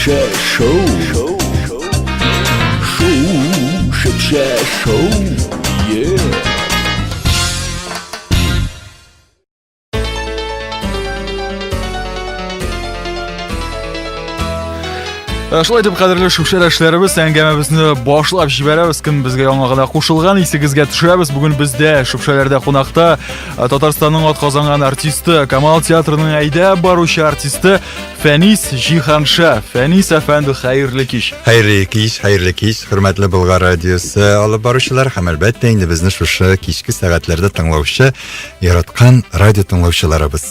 Шөпшә шоу. Шоу, шөпшә шоу. Yeah. Э, шулай итеп, кадерле шүшәрәшләребез, әңгәмәбезне башлап җибәрәбез. Кем безгә яңа гына кушылган, исегезгә төшерәбез. Бүген бездә шүшәләрдә кунакта э, Татарстанның атказанган артисты, Камал театрының әйдәп баручы артисты Фәнис Җиһанша. Фәнис әфәнде, хәерле кич. Хәерле кич, хәерле кич, хөрмәтле Болгар радиосы алып баручылар һәм әлбәттә инде безне шушы кичке сәгатьләрдә тыңлаучы яраткан радио тыңлаучыларыбыз.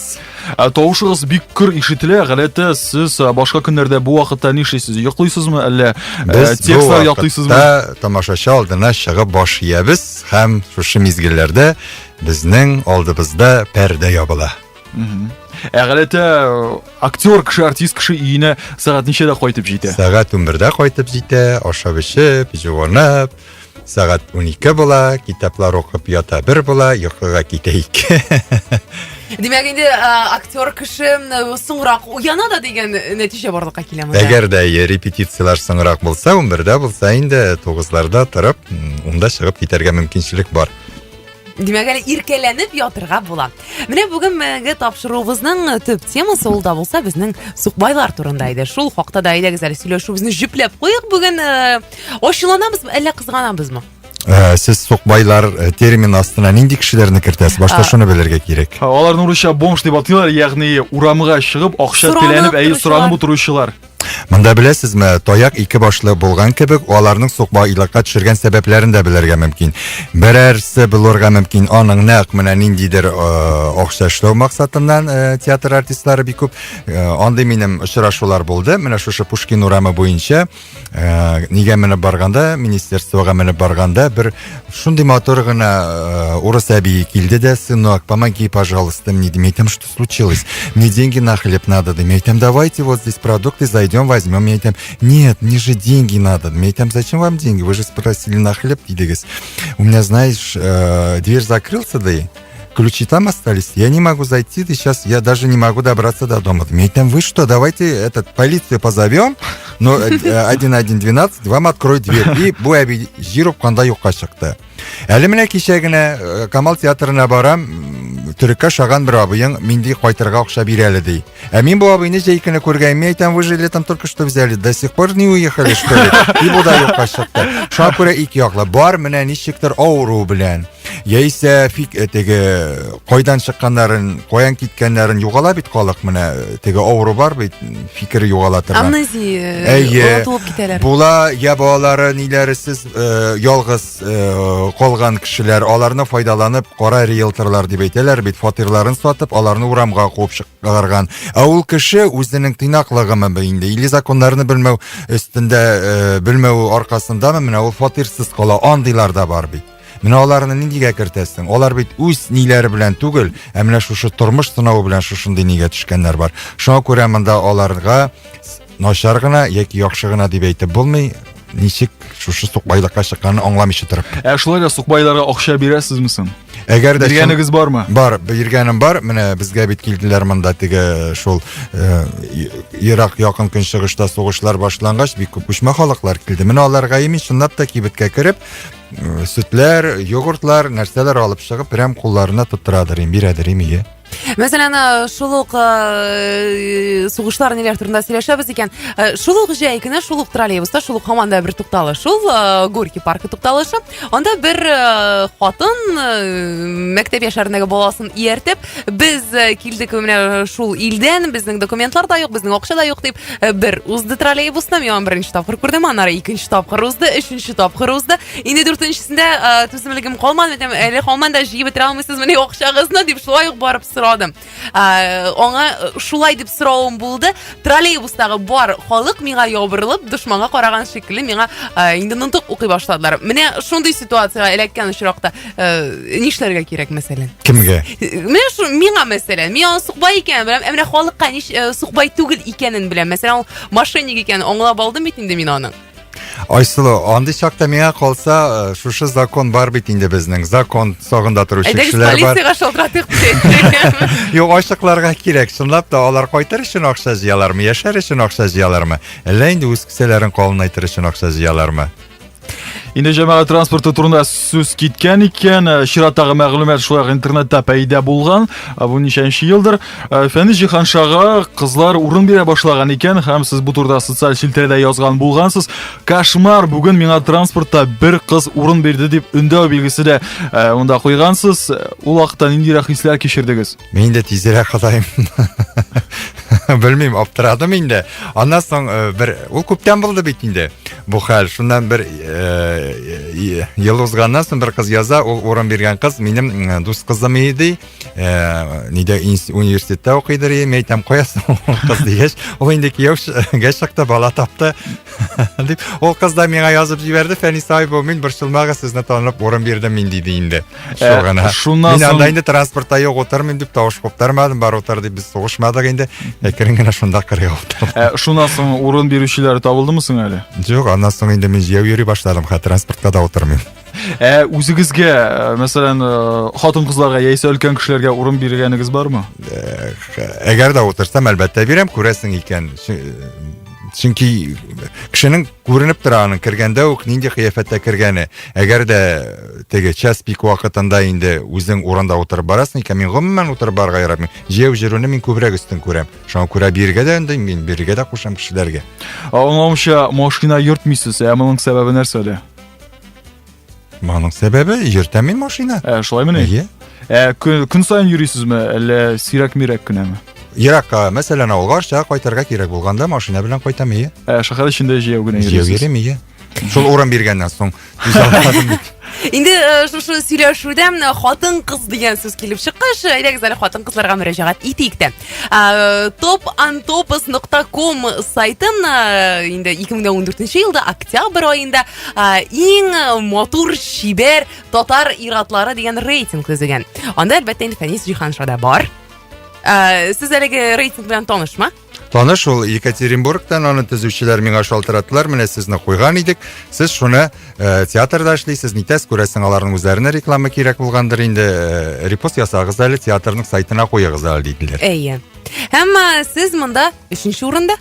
Ә, тавышыгыз бик көр ишетелә. Гадәттә сез ә, башка көннәрдә бу вакытта нишлисез? Йоклыйсызмы әллә ә, Без бу текстлар ятлыйсызмы? вакытта тамашачы алдына чыгып баш иябез һәм шушы мизгелләрдә безнең алдыбызда пәрдә ябыла. Мгм. Ә гадәттә э, актер кеше, артист кеше өенә сәгать ничәдә кайтып җитә? Сәгать 11-дә кайтып җитә, ашап эчеп, җуынып, сәгать 12 була, китаплар укып ята бер була, йокыга китә ике. Димәк, инде актер кеше соңрак уяна да дигән нәтиҗә барлыкка килә монда. Әгәр дә репетицияләр соңрак булса, 11-дә булса инде 9-ларда торып, 10-да чыгып китәргә мөмкинчелек бар. Димәк, әле иркәләнеп ятырга була. Менә бүгенге тапшыруыбызның төп темасы ул да булса безнең сукбайлар турында иде. Шул хакта да әйдәгез әле сөйләшүебезне җөпләп куйык бүген. Э, ачуланабызмы, әллә кызганабызмы? Э, сез сукбайлар э, термин астына нинди кешеләрне кертәсез? Башта шуны белергә кирәк. Аларны урысча бомж дип атыйлар, ягъни урамга чыгып акча теләнеп, әйе, соранып утыручылар. Монда беләсезме, таяк ике башлы булган кебек, аларның сукбайлыкка төшергән сәбәпләрен дә белергә мөмкин. Берәрсе булырга мөмкин, аның нәкъ менә ниндидер э, акча эшләү максатыннан э, театр артистлары бик күп. Э, андый минем очрашулар булды. Менә шушы Пушкин урамы буенча нигә менеп барганда, министерствога менеп барганда бер шундый матур гына урыс әби килде дә, сынок, помоги, пожалуйста, мне, мин әйтәм, что случилось? Мне деньги на хлеб надо, да. Я там, давайте вот здесь продукты зайдем, возьмем. Я там, нет, мне же деньги надо. Я там, зачем вам деньги? Вы же спросили на хлеб, дидегез. У меня, знаешь, э, дверь закрылся, да и ключи там остались, я не могу зайти, ты сейчас, я даже не могу добраться до дома. Мне там, вы что, давайте этот, полицию позовем, но 1112 вам откроет дверь. И бу әби җир упканда юкка чыкты. Әле менә кичә генә э, Камал театрына барам, төреккә шаган бер абыең минди кайтырга акча бир әле ди. Ә мин бу абыйны җәй көне күргән, мин әйтәм, вы же летом только что взяли, до сих пор не уехали, что ли? И бу да юкка чыкты. Шуңа күрә ике яклы. Бар менә ничектер авыру белән, яисә фик э, теге кайдан чыкканнарын, каян киткәннәрен югала бит халык менә э, теге авыру бар бит, фикере югала торган. Амнезия, Әйе. онытылып китәләр. Була я балалары ниләресез ялгыз Э, калган кешеләр аларны файдаланып кара риэлторлар дип әйтәләр бит фатирларын сатып аларны урамга куып чыгарган ә ул кеше үзенең тыйнаклыгымы инде или законнарны белмәү өстендә э, белмәү аркасындамы менә ул фатирсыз кала андыйлар да бар бит менә аларны ниндигә кертәсең алар бит үз ниләре белән түгел ә менә шушы тормыш сынавы белән шушындый нигә төшкәннәр бар шуңа күрә монда аларга начар гына яки яхшы гына дип әйтеп булмый ничек шушы сукбайлыкка чыкканын аңламыйча торып. Ә шулай да сукбайларга акча бирәсезме соң? Әгәр дә биргәнегез бармы? Бар, биргәнем бар. Менә безгә бит килделәр монда теге шул э, ерак якын көнчыгышта сугышлар башлангач, бик күп күчмә халыклар килде. Менә аларга имин чынлап та кибеткә кереп, э, сөтләр, йогуртлар, нәрсәләр алып чыгып, прям кулларына тоттырадыр им, бирәдер им, ие. Мәсәлән, э, шул ук э, сугышлар ниләр турында сөйләшәбез икән. Э, шул ук җәй көне, шул ук троллейбуста, шул ук һаман да бер тукталыш. Шул Горький паркы тукталышы. Анда бер хатын мәктәп яшьләрендәге баласын ияртеп, без килдек менә шул илдән, безнең документлар да юк, безнең акча да юк дип, бер узды троллейбусны, мин аны беренче тапкыр күрдем, аннары икенче тапкыр узды, өченче тапкыр узды. Инде дүртенчесендә э, түземлегем калмады, әйтәм, әле һаман да җыеп бетерә алмыйсызмыни акчагызны дип шулай ук барып сорадым. Э, аңа э, шулай дип соравым булды. Троллейбустагы бар халык миңа ябырылып, дошманга караган шикелле миңа инде нотык укый башладылар. Менә шундый ситуациягә эләккән очракта нишләргә кирәк, мәсәлән? Кемгә? Менә шу миңа мәсәлән, мин аның сукбай икәнен беләм, ә менә халыкка нич сукбай түгел икәнен беләм. Мәсәлән, ул мошенник икәнен аңлап алдым бит инде мин аның. Айсылу, андый чакта миңа калса, э, шушы закон бар бит инде безнең. Закон сагында торучы Әйдәгез кешеләр бар. полициягә шалтыратыйк дип. Юк, ачыкларга кирәк. Чынлап та алар кайтыр өчен акча җыялармы, яшәр өчен акча җыялармы? Әллә инде үз кесәләрен калынайтыр өчен акча җыялармы? Инде җәмәгать транспорты турында сүз киткән икән, э, чираттагы мәгълүмат шулай ук интернетта пәйда булган. Э, бу ничәнче елдыр. Э, Фәнис Җиһаншага кызлар урын бирә башлаган икән һәм сез бу турыда социаль челтәрдә язган булгансыз. Кошмар, бүген миңа транспортта бер кыз урын бирде дип өндәү билгесе дә монда куйгансыз. Ул вакытта ниндирәк хисләр кичердегез? Мин инде тизрәк Ходаем. Белмим, аптырадым инде. Аннан соң э, бер ул күптән булды бит инде бу хәл. Шуннан бер э, ел узганнан соң бер кыз яза, ул урын биргән кыз минем э, дус кызым иде. Нидә университетта укыйдыр, мин әйтәм, кая соң ул кыз дигәч, ул инде кияүгә чыкты, бала тапты. Дип, ул кыз да миңа язып җибәрде, Фәнис абый, бу мин борчылмагыз, сезне танып урын бирдем мин диде инде. Шул гына. Шуннан Мин анда инде транспортта юк утырмыйм дип тавыш куптармадым, бар утыр дип без сугышмадык инде. Әкрен генә шунда кырыйга утырдым. Ә, шуннан соң урын бирүчеләр табылдымы соң әле? Юк, аннан соң инде мин җәяү йөри башладым, хәтта транспортка да утырмыйм. Ә үзегезгә, мәсәлән, хатын-кызларга яисә өлкән кешеләргә урын биргәнегез бармы? Әгәр дә утырсам, әлбәттә бирәм, күрәсең икән. Чөнки кешенең күренеп тора аның кергәндә үк нинди кыяфәттә кергәне. Әгәр дә теге час пик вакытында инде үзең урында утырып барасың икән, мин гомумән утырып барырга яратмыйм. Җәяү йөрүне мин күбрәк өстен күрәм. Шуңа күрә бирергә дә өндим, мин бирергә дә кушам кешеләргә. Аңлавымча, машина йөртмисез, ә моның сәбәбе нәрсәдә? Моның сәбәбе йөртәм мин машина. Ә, шулаймыни? Әйе. Ә, көн, көн саен йөрисезме, әллә сирәк-мирәк кенәме? Еракка, мәсәлән, авылга Арчага кайтырга кирәк булганда машина белән кайтам, әйе. Ә, шәһәр эчендә җәяү генә Җәяү йөрисез. йөрим, әйе. Шул урын биргәннән соң түзә алмадым бит. Инде э, шушы сөйләшүдә менә хатын-кыз дигән сүз килеп чыккач, әйдәгез әле хатын-кызларга мөрәҗәгать итик тә. Э, Topantopos.com сайтын э, инде 2014 елда октябрь аенда иң матур чибәр татар ир-атлары дигән рейтинг төзегән. Анда әлбәттә инде Фәнис Җиһанша да бар. Сез әлеге рейтинг белән танышмы? Таныш ул Екатеринбургтан аны төзүчеләр миңа шалтыраттылар, менә сезне куйган идек. Сез шуны э, театрда эшлисез, нитәс күрәсең, аларның үзләренә реклама кирәк булгандыр инде. Э, репост ясагыз әле, театрның сайтына куегыз әле диделәр. Әйе. Һәм сез монда өченче урында.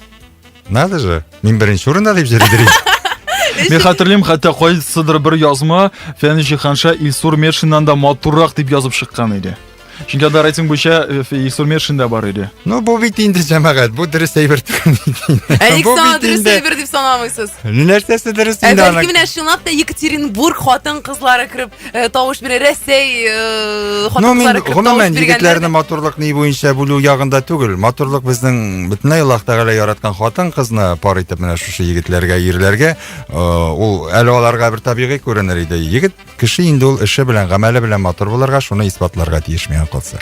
Надо же, мин беренче урында дип йөридер. Мин хәтерлим, хәтта кайсыдыр бер язма Фәнис Җиһанша Илсур Метшиннан да матуррак дип язып чыккан иде. Чөнки анда рейтинг буенча э, Илсур Метшин да бар иде. Ну, бу бит инде җәмәгать, бу дөрес әйбер түгел бит инде. Ә ник сана дөрес әйбер дип санамыйсыз? Нәрсәсе дөрес инде аның? Бәлки менә чынлап та Екатеринбург хатын-кызлары кереп э, тавыш бирә, Рәсәй э, хатын-кызлары кереп тавыш биргәннәр. Егетләрне матурлык ни буенча бүлү ягында түгел. Матурлык безнең бөтенләй Аллаһ Тәгалә яраткан хатын-кызны пар итеп менә шушы егетләргә, ирләргә, ул әле аларга бер табигый күренер иде. Егет Кеше инде ул эше белән, гамәле белән матур булырга, шуны исбатларга тиеш миңа калса.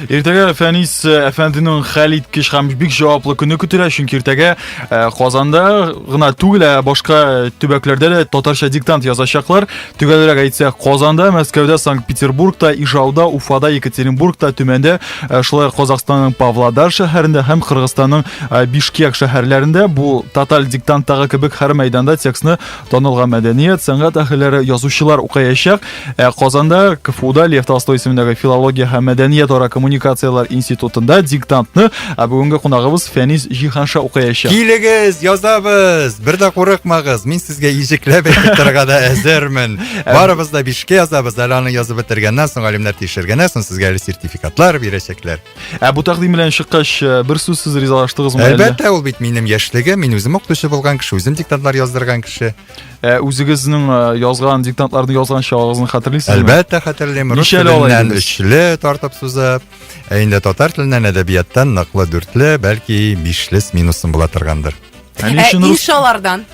Иртәгә Фәнис э, әфәнденең хәлиткеч һәм бик җаваплы көне көтелә, чөнки иртәгә э, Казанда гына түгел, ә башка төбәкләрдә дә татарча диктант язачаклар. Төгәлрәк әйтсәк, Казанда, Мәскәүдә, Санкт-Петербургта, Ижауда, Уфада, Екатеринбургта, Төмәндә, э, шулай ук Казахстанның Павлодар шәһәрендә һәм Кыргызстанның Бишкек шәһәрләрендә бу тоталь диктанттагы кебек һәр мәйданда текстны Танылган мәдәният, сәнгать әһелләре, язучылар укыячак. Ә Казанда КФУда Лев Толстой исемендәге филология һәм мәдәниятара коммуникацияләр институтында диктантны ә бүгенге кунагыбыз Фәнис Җиһанша укыячак. Килегез, язабыз! Бер дә курыкмагыз, мин сезгә иҗекләп әйтеп торырга да әзермен. Барыбыз да бишкә язабыз, әле аны язып бетергәннән соң, галимнәр тикшергәннән соң сезгә әле сертификатлар бирәчәкләр. Ә бу тәкъдим белән чыккач, э, бер сүзсез ризалаштыгызмы әллә? Әлбәттә, ул бит минем яшьлегем, мин үзем укытучы булган кеше, үзем диктантлар яздырган кеше. Ә үзегезнең э, язган диктантларны язган чагыгызны хәтерлисезме? Әлбәттә, хәтерлим. Рус Ничәле алай теленнән идегез? өчле тартып сузып, ә инде татар теленнән, әдәбияттан ныклы дүртле, бәлки бишле с минусым була торгандыр. Ә ни Ә өчен рус иншалардан?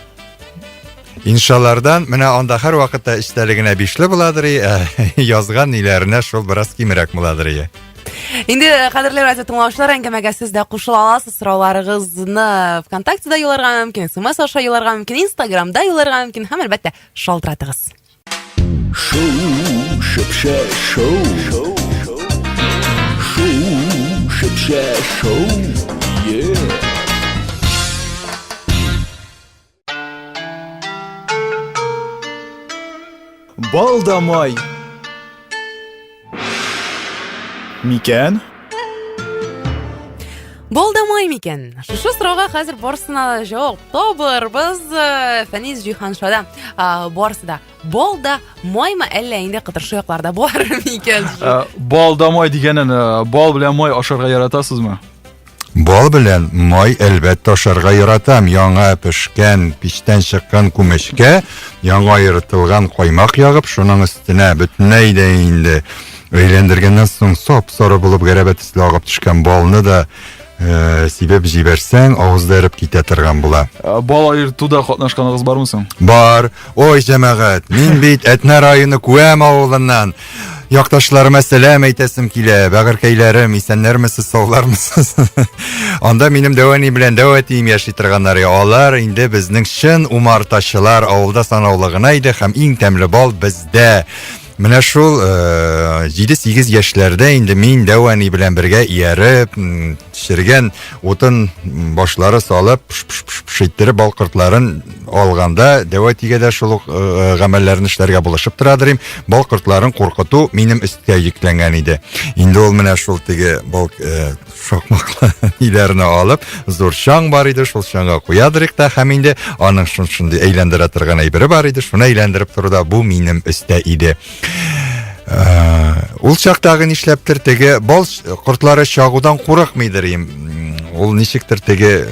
Иншалардан менә анда һәрвакытта эчтәлегенә бишле буладыр, ә язган ниләренә шул бераз кимрәк буладыр. Инде кадерле радио тыңлаучылар, әңгәмәгә сез дә кушыла аласыз. Сорауларыгызны ВКонтактеда юлларга мөмкин, СМС аша юлларга мөмкин, Инстаграмда юлларга мөмкин һәм әлбәттә шалтыратыгыз. Шоу, шөпшә, шоу. Шоу, шөпшә, шоу. Yeah. Бал да май. Микән? Бал да май микән? Шушы сорауга хәзер барысына да җавап табырбыз. Э, Фәнис Җиһаншада э, барысы да бал да маймы, әллә инде кытыршы якларда бар микән? Э, бал да май дигәнен, бал белән май ашарга яратасызмы? Бал белән май әлбәттә ашарга яратам. Яңа пешкән, пичтән чыккан күмәчкә яңа аертылган каймак ягып, шуның өстенә бөтенләй дә инде әйләндергәннән соң сап-сары булып гәрәбә төсле агып төшкән балны да э, сибеп җибәрсәң, авызда эреп китә торган була. Э, бал аертуда катнашканыгыз бармы соң? Бар. Ой, җәмәгать, мин бит Әтнә районы Күәм авылыннан. Якташларыма сәлам әйтәсем килә. Бәгырькәйләрем, исәннәрмесез, саулармысыз? Анда минем дәү әни белән дәү әтием яши торганнар. Алар инде безнең чын умартачылар, авылда санаулы гына иде һәм иң тәмле бал бездә. Менә шул 7-8 яшьләрдә инде мин дәү әни белән бергә ияреп, Чергән утын башлары салып, пш-пш-пш иттереп бал кортларын алганда, дәү әтигә дә шул ук э, гамәлләрне эшләргә булышып торадыр им. Бал кортларын куркыту минем өсткә йөкләнгән иде. Инде ул менә шул теге бал э, шакмаклы ниләрне алып, зур чаң бар иде, шул чаңга куядыр та һәм инде аның шундый әйләндерә торган әйбере бар иде, шуны әйләндереп тору да бу минем өстә иде. Э, ул чактагы нишләптер теге бал кортлары чагудан курыкмыйдыр им. Ул ничектер теге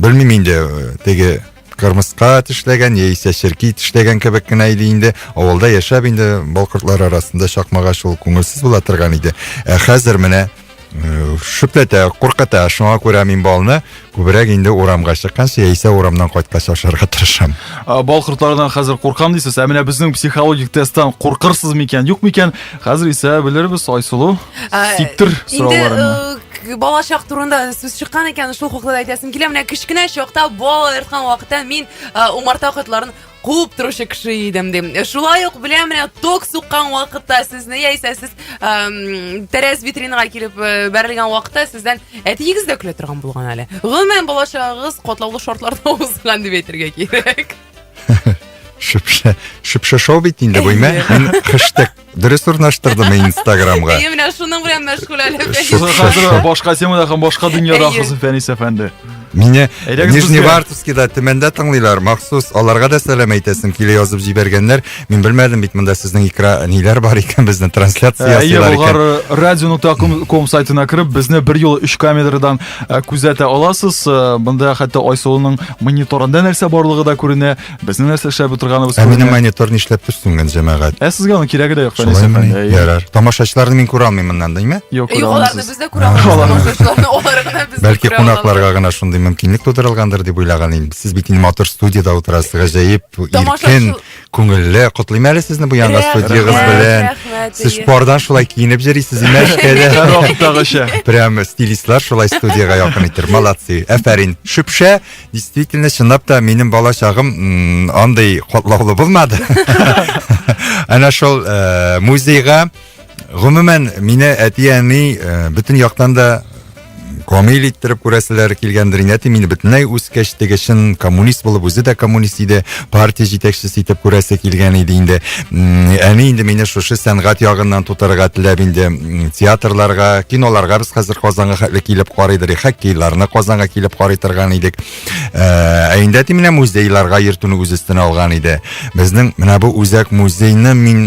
белмим инде теге кырмыска тешләгән яисә черки тешләгән кебек кенә иде инде. Авылда яшәп инде бал кортлары арасында чакмагач ул күңелсез була торган иде. Ә хәзер менә Э, шөпләтә, куркыта. Шуңа күрә мин балны күбрәк инде урамга чыкканчы яисә урамнан кайткач ашарга тырышам. Бал кортларыннан хәзер куркам дисез, ә менә безнең психологик тесттан куркырсыз микән, юк микән? Хәзер исә белербез, Айсылу. Сиптер сорауларыңны. Инде э, балачак турында сүз чыккан икән, шул хакта да әйтәсем килә. Менә кечкенә чакта бал ерткан вакытта мин э, умарта кортларын куып торучы кеше идем дим. Шулай ук беләм, менә ток суккан вакытта сезне яисә сез тәрәз витринага килеп э, бәрелгән вакытта сездән әтиегез дә көлә торган булган әле. Гомумән балачагыгыз катлаулы шартларда узган дип әйтергә кирәк. Шөпшә, шөпшә шоу бит инде бу, әйме? Мин хэштег дөрес урнаштырдым Инстаграмга. Әйе, менә шуның белән мәшгуль әле. Хәзер башка темада һәм башка дөньяда ахрысы Фәнис әфәнде. Мине Нижневартовскийда Төмәндә тыңлыйлар. Махсус аларга да сәлам әйтәсем килә язып җибәргәннәр. Мин белмәдем бит монда сезнең икра ниләр бар икән, безне трансляция ясыйлар икән. Әйе, radio.com сайтына кереп, безне бер юлы өч камерадан э, күзәтә аласыз. Э, монда хәтта Айсылуның мониторында нәрсә барлыгы да күренә. Безнең нәрсә эшләп утырганыбыз Ә минем монитор нишләп торсын җәмәгать? Ә сезгә аның кирәге дә юк, Фәнис әфәнде. Ярар. Тамашачыларны мин күрә алмыйм моннан, димме? Юк, күрә алмыйсыз. Аларны без дә күрә алмыйбыз, тамашачыларны алар гына без Бәлки кунакларга гына шундый мөмкинлек тудырылгандыр дип уйлаган идем. Сез бит инде матур студиядә утырасыз, гаҗәеп, иркен, күңелле. Котлыйм әле сезне бу яңа студиягыз белән. Сез пардан шулай киенеп йөрисез, имәшкә дә. Һәрвакыттагыча. Прям стилистлар шулай студиягә якын итер. Молодцы. Афәрин. Шөпшә Действительно, чынлап та минем бала чагым андый катлаулы булмады. Әнә шул э, музейга гомумән мине әти-әни э, бөтен яктан да камил иттереп күрәселәре килгәндер инде. Әти мине бөтенләй үскәч теге чын коммунист булып, үзе дә коммунист иде, партия җитәкчесе итеп күрәсе килгән иде инде. Әни инде мине шушы сәнгать ягыннан тутырырга теләп инде театрларга, киноларга без хәзер Казанга хәтле килеп карыйдыр, хоккейларны Казанга килеп карый торган идек. Ә инде әти менә музейларга йөртүне үз өстенә алган иде. Безнең менә бу үзәк музейны мин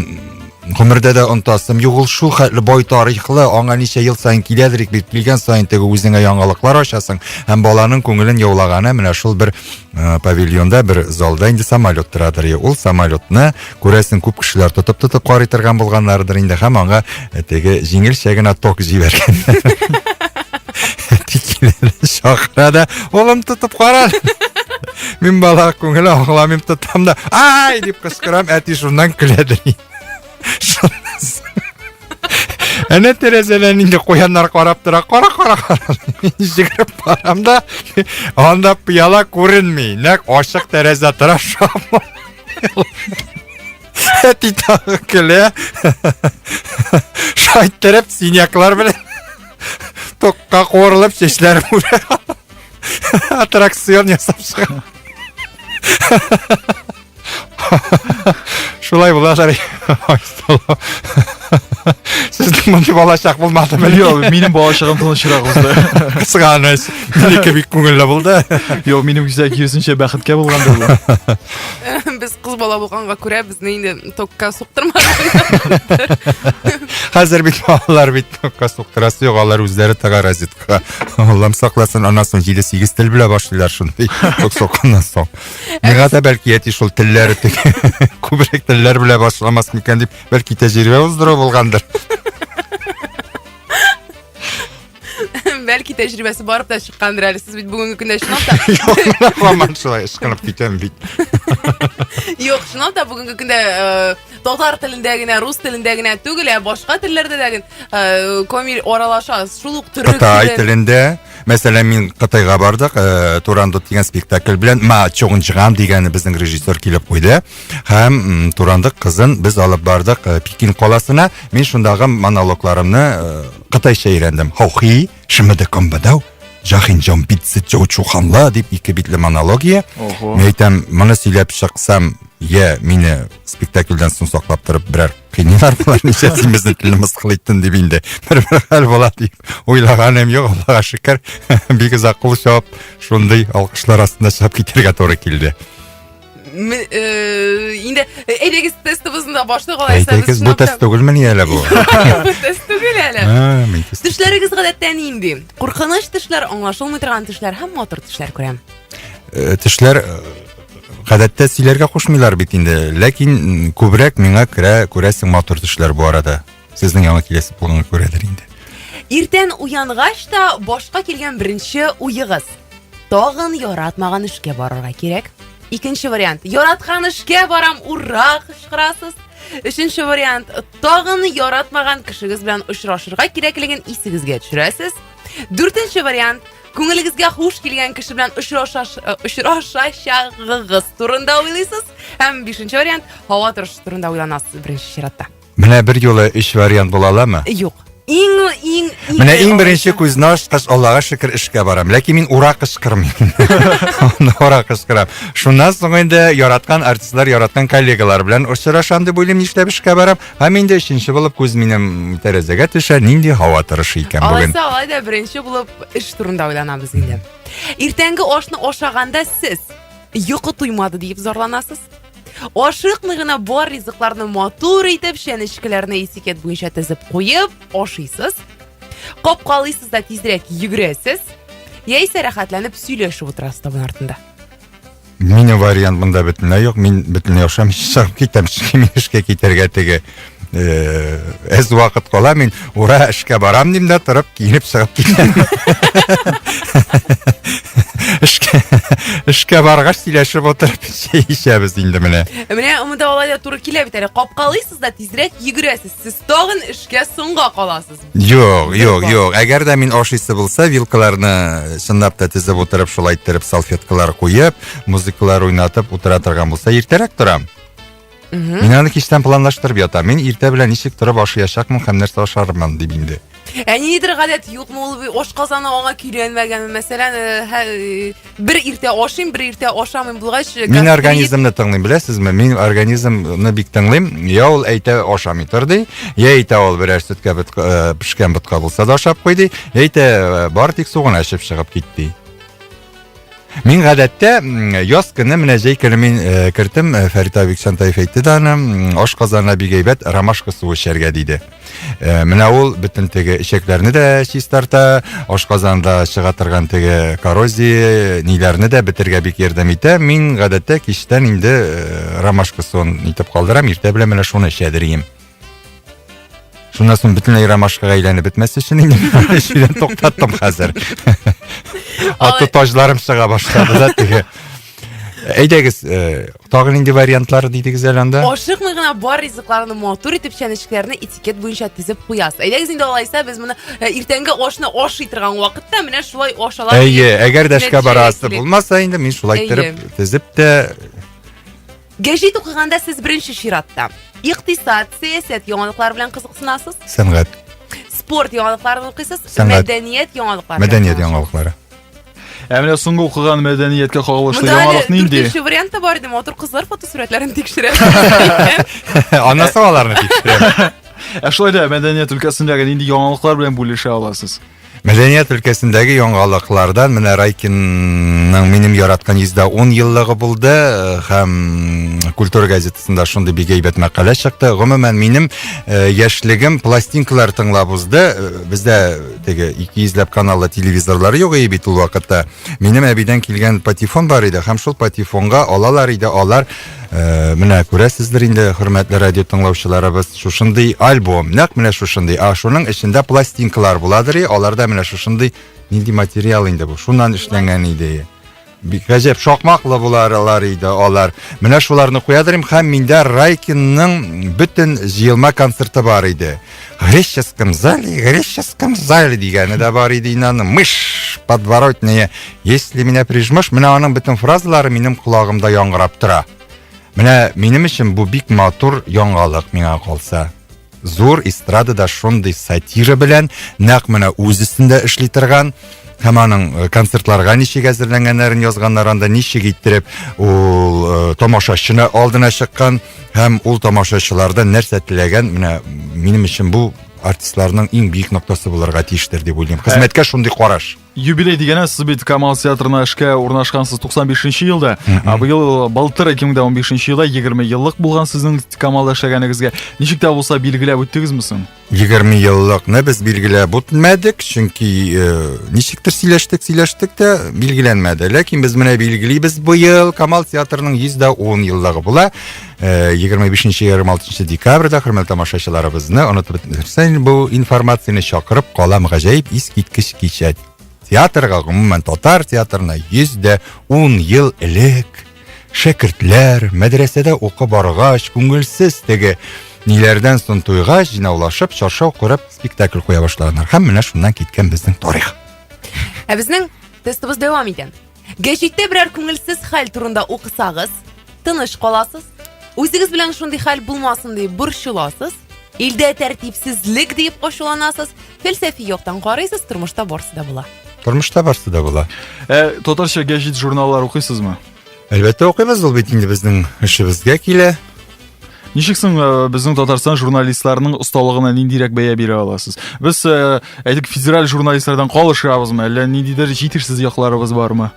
гомердә дә онтасым юк, ул шул хәтле бай тарихлы, аңа ничә ел саен киләдер бит, килгән саен теге үзеңә яңалыклар ачасың һәм баланың күңелен яулаганы менә шул бер Э, павильонда бер залда инде самолет торадыр. Ул самолетны күрәсең күп кешеләр тотып-тотып карый торган булганнардыр инде һәм аңа э, теге җиңелчә генә ток җибәргән. Чакыра да, улым тотып кара. Мин бала күңеле аңламыйм тотам да, ай дип кычкырам, әти шуннан көләдер. Әнә тәрәзәдән инде куяннар карап тора. Кара, кара, кара. Мин җигереп барам да, анда пыяла күренми. Нәкъ ачык тәрәзә тора шам. Әти тагы көлә. Шайттереп синяклар белән токка куырылып чәчләрем үрә. Аттракцион ясап чыга. Шулай буладыр. Айсылу. Сезнең мондый балачак булмадымы? Юк, минем балачагым тынычрак узды. Кызганыч. Минеке бик күңелле булды. Юк, минем исә киресенчә бәхеткә булгандыр бу. Без кыз бала булганга күрә безне инде токка суктырмадылар. Хәзер бит балалар бит токка суктырасы юк, алар үзләре тыга розетка. Аллам сакласын, аннан соң 7-8 тел белә башлыйлар шундый ток сукканнан соң. Миңа да бәлки әти шул телләре күбрәк телләр белә башламас микән дип, бәлки тәҗрибә уздыру булгандыр. Бәлки тәҗрибәсе барып та чыккандыр әле. Сез бит бүгенге көндә чынлап та. Юк, менә һаман шулай ычкынып китәм бит. Юк, чынлап та бүгенге көндә э, татар телендә генә, рус телендә генә түгел, ә башка телләрдә дә э, Комил аралаша. Шул ук төрек Кытай телендә, мәсәлән, мин Кытайга бардык, э, Турандот дигән спектакль белән Ма Чоңҗган дигән безнең режиссер килеп куйды. Һәм Турандык кызын без алып бардык э, Пекин каласына. Мин шундагы монологларымны э, кытайча өйрәндем. Хохи, шымыды комбадау, Жахин жон битсы чоучуханла дип ике битле монология. Мин әйтәм, моны сөйләп чыксам, я мине спектакльдән соң саклап торып берәр кыйныйлар болар, ничә син безнең телне мыскыл иттең дип инде. Бер-бер хәл була дип уйлаганым юк, Аллага шөкер. Бик озак кул чабып, шундый алкышлар астында чыгып китәргә туры килде. Э, инде э, әйдәгез тестыбызны да башлыйк алайса. Әйдәгез, бу тест түгелмени әле бу? Бу тест түгел әле. Төшләрегез гадәттә нинди? Куркыныч төшләр, аңлашылмый торган төшләр һәм матур төшләр күрәм. Э, төшләр гадәттә сөйләргә кушмыйлар бит инде. Ләкин күбрәк миңа керә, күрәсең, матур төшләр бу арада. Сезнең яңа киләсе булганга күрәдер инде. Иртән уянгач та башка килгән беренче уегыз. Тагын яратмаган эшкә барырга кирәк. Икенче вариант. Яраткан эшкә барам, ура, кычкырасыз. Өченче вариант. Тагын яратмаган кешегез белән очрашырга кирәклеген исегезгә төшерәсез. Дүртенче вариант. Күңелегезгә хуш килгән кеше белән э, очрашачагыгыз турында уйлыйсыз. Һәм бишенче вариант. Һава торышы турында уйланасыз беренче чиратта. Менә бер юлы өч вариант була аламы? Юк. Иң иң иң Менә иң беренче күзне ачкач, Аллага шөкер, эшкә барам. Ләкин мин ура кычкырмыйм. Ура кычкырам. Шуннан соң инде яраткан артистлар, яраткан коллегалар белән очрашам дип уйлыйм, нишләп эшкә барам. Һәм инде өченче булып күз минем тәрәзәгә төшә, нинди һава торышы икән бүген. Алайса, алай да беренче булып эш турында уйланабыз инде. Иртәнге ашны ашаганда сез йокы туймады диеп зарланасыз. Ашыкмый гына бар ризыкларны матур итеп, чәнечкеләрне этикет буенча тезеп куеп, ашыйсыз. Капкалыйсыз да тизрәк йөгерәсез. Яисә рәхәтләнеп сөйләшеп утырасыз табын артында. Минем вариант монда бөтенләй юк. Мин бөтенләй ашамыйча чыгып китәм, чөнки мин эшкә китәргә теге э, әз вакыт кала, мин ура эшкә барам дим дә торып киенеп чыгып китәм. Эшкә, эшкә баргач сөйләшеп утырып чәй эчәбез инде менә. Менә монда алай да туры килә бит әле. Капкалыйсыз да тизрәк йөгерәсез. Сез тагын эшкә соңга каласыз. Юк, юк, юк. Әгәр дә мин ашыйсы булса, вилкаларны чынлап та тезеп утырып, шулай иттереп салфеткалар куеп, музыкалар уйнатып утыра торган булса, иртәрәк торам. Мин аны кичтән планлаштырып ятам. Мин иртә белән ничек торып ашыячакмын һәм нәрсә ашармын дип инде. Ә ниндидер гадәт юкмы ул аш казаны аңа көйләнмәгәнме? Мәсәлән, э, э, бер иртә ашыйм, бер иртә ашамыйм булгач, э, Мин организмны тыңлыйм, беләсезме? Мин организмны бик тыңлыйм. Я ул әйтә ашамый тор ди, я әйтә ул берәр сөткә ботка, пешкән ботка булса да ашап куй ди, я әйтә бар тик су гына эчеп чыгып кит ди. Мин гадәттә яз көне менә җәй көне мин э, кертем, э, Фәрит абый Бикчәнтаев әйтте дә аны, аш казанына бик әйбәт ромашка суы эчәргә диде. Э, менә ул бөтен теге эчәкләрне дә чистарта, аш казанында чыга торган теге коррозия ниләрне дә бетергә бик ярдәм итә. Мин гадәттә кичтән инде ромашка суын итеп калдырам, иртә белән менә шуны эчәдер идем. Шуннан соң бөтенләй ромашкага әйләнеп бетмәс өчен инде эчүдән туктаттым хәзер. Аты таҗларым чыга башлады да теге. Әйдәгез, э, тагы нинди вариантлар дидегез әле анда? Ашыкмый гына бар ризыкларны матур итеп чәнечкеләрне этикет буенча тезеп куясыз. Әйдәгез инде алайса без моны э, иртәнге ашны ашый торган вакытта менә шулай ашалар. Әйе, әгәр дә эшкә барасы булмаса инде мин шулай иттереп тезеп тә Гәҗит укыганда сез беренче чиратта икътисад, сәясәт яңалыклары белән кызыксынасыз. Сәнгать. Спорт яңалыкларын укыйсыз, Сәнгать. мәдәният яңалыклары. Мәдәният яңалыклары. Ә менә соңгы укыган мәдәнияткә кагылышлы Монда әле яңалык нинди? дүртенче вариант та бар иде, матур кызлар фотосурәтләрен тикшерә. Аннан соң аларны тикшерәм. Ә шулай да мәдәният өлкәсендәге нинди яңалыклар белән бүлешә аласыз? Мәдәният өлкәсендәге яңалыклардан менә Райкинның минем яраткан 110 еллыгы булды э, һәм Культура газетасында шундый бик әйбәт мәкалә чыкты. Гомумән минем э, яшьлегем пластинкалар тыңлап узды. Э, бездә теге 200 ләп каналлы телевизорлар юк иде бит ул вакытта. Минем әбидән килгән патефон бар иде һәм шул патефонга алалар иде алар Э, менә күрәсездер инде, хөрмәтле радио тыңлаучыларыбыз, шушындый альбом, нәкъ менә шушындый. А шуның эчендә пластинкалар буладыр, аларда менә шушындый нинди материал инде бу? Шуннан эшләнгән иде. Бик гаҗәп шакмаклы буларлар иде алар. Менә шуларны куядыр идем һәм миндә Райкинның бөтен җыелма концерты бар иде. Греческом зале, греческом зале дигәне дә бар иде инде аның. Мышь подворотная, если меня прижмешь, менә аның бөтен фразалары минем колагымда яңгырап тора. Менә минем өчен бу бик матур яңалык миңа калса. Зур эстрадада шундый сатира белән нәкъ менә үз өстендә эшли торган һәм аның э, концертларга ничек әзерләнгәннәрен язганнар анда ничек иттереп ул э, тамашачыны алдына чыккан һәм ул тамашачылардан нәрсә теләгән менә минем өчен бу артистларның иң биек ноктасы булырга тиештер дип уйлыйм. Хезмәткә шундый караш. Юбилей дигәннән сез бит Камал театрына эшкә урнашкансыз 95 елда. Ә быел былтыр 2015 елда 20 еллык булган сезнең Камалда эшләгәнегезгә. Ничек тә булса билгеләп үттегезме соң? 20 еллыкны без билгеләп үтмәдек, чөнки э, ничектер сөйләштек, сөйләштек тә билгеләнмәде. Ләкин без менә билгелибез быел Камал театрының 110 еллыгы була. 25-26 э, декабрьдә хөрмәтле тамашачыларыбызны онытып бетмәсен бу информацияне чакырып калам. Гаҗәеп искиткеч кичә. Театрга, гомумән татар театрына 110 ел элек Шәкертләр, мәдрәсәдә укып баргач, күңелсез теге ниләрдән соң туйгач, җыйнаулашып, чаршау корып, спектакль куя башлаганнар. Һәм менә шуннан киткән безнең тарих. Ә безнең тестыбыз дәвам итә. Гәҗиттә берәр күңелсез хәл турында укысагыз, тыныч каласыз, үзегез белән шундый хәл булмасын дип борчыласыз, илдә тәртипсезлек дип ачуланасыз, фәлсәфи яктан карыйсыз, тормышта барсы да була. Тормышта барсы да була. Ә татарча гәҗит журналлар укыйсызмы? Әлбәттә укыйбыз, ул бит инде безнең эшебезгә килә. Ничек соң э, безнең Татарстан журналистларының осталыгына ниндирәк бәя бирә аласыз? Без, э, әйтик, федераль журналистлардан калышабызмы, әллә ниндидер җитешсез якларыбыз бармы?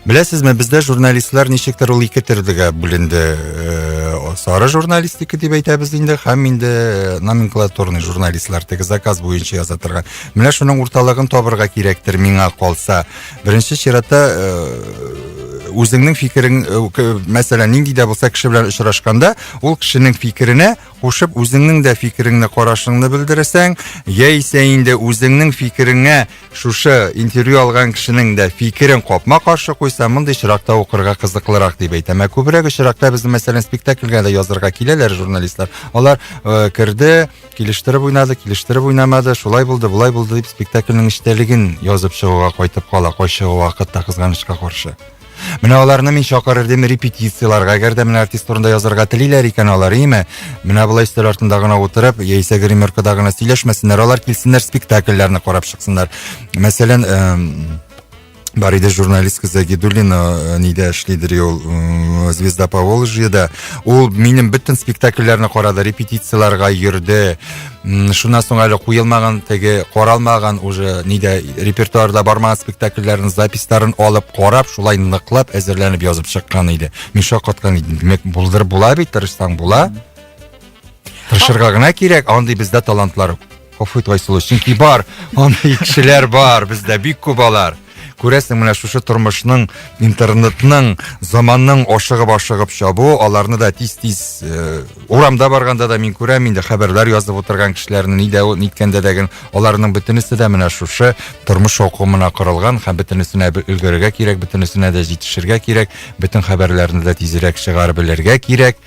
Беләсезме, бездә журналистлар ничектер ул ике төрлегә бүленде. Э, сары журналистика дип әйтәбез инде, һәм инде э, номенклатурный журналистлар, теге заказ буенча яза торган. Менә шуның урталыгын табырга кирәктер миңа калса. Беренче чиратта э, үзеңнең фикерең, мәсәлән, нинди дә булса кеше белән очрашканда, ул кешенең фикеренә кушып үзеңнең дә фикереңне, карашыңны белдерсәң, яисә инде үзеңнең фикереңә Шушы интервью алган кешенең дә фикерен капма-каршы куйса, мондый очракта укырга кызыклырак дип әйтәм. Ә күбрәк очракта безнең, мәсәлән, спектакльгә дә язырга киләләр журналистлар. Алар э, керде, килештереп уйнады, килештереп уйнамады, шулай булды, болай булды дип спектакльнең эчтәлеген язып чыгуга кайтып кала кайчы вакытта кызганычка каршы. Менә аларны мин чакырыр идем репетицияләргә. Әгәр дә менә артист турында язарга телиләр икән алар, име? Менә болай өстәл артында гына утырып, яисә гримеркада гына сөйләшмәсеннәр, алар килсеннәр спектакльләрне карап чыксыннар. Мәсәлән, бар иде журналист кыз Гидуллина э, нидә эшлидер ул э, Звезда Поволжьеда. Ул минем бөтен спектакльләрне карады, репетицияләргә йөрде. Шуннан соң әле куелмаган, теге каралмаган уже нидә репертуарда бармаган спектакльләрнең записьларын алып карап, шулай ныклап әзерләнеп язып чыккан иде. Мин шаккаткан идем. Димәк, булдырып була бит, тырышсаң була. Тырышырга гына кирәк, андый бездә талантлар. Гафу ит, Айсылу, чөнки бар, андый кешеләр бар, бездә бик күп алар. Күрәсең, менә шушы тормышның, интернетның, заманның ашыгып-ашыгып чабуы, аларны да тиз-тиз э, урамда барганда да мин күрәм инде хәбәрләр язып утырган кешеләрне, нидә ниткәндә дә аларның бөтенесе дә менә шушы тормыш шаукымына корылган һәм бөтенесенә өлгерергә кирәк, бөтенесенә дә җитешергә кирәк, бөтен хәбәрләрне дә тизрәк чыгарып белергә кирәк.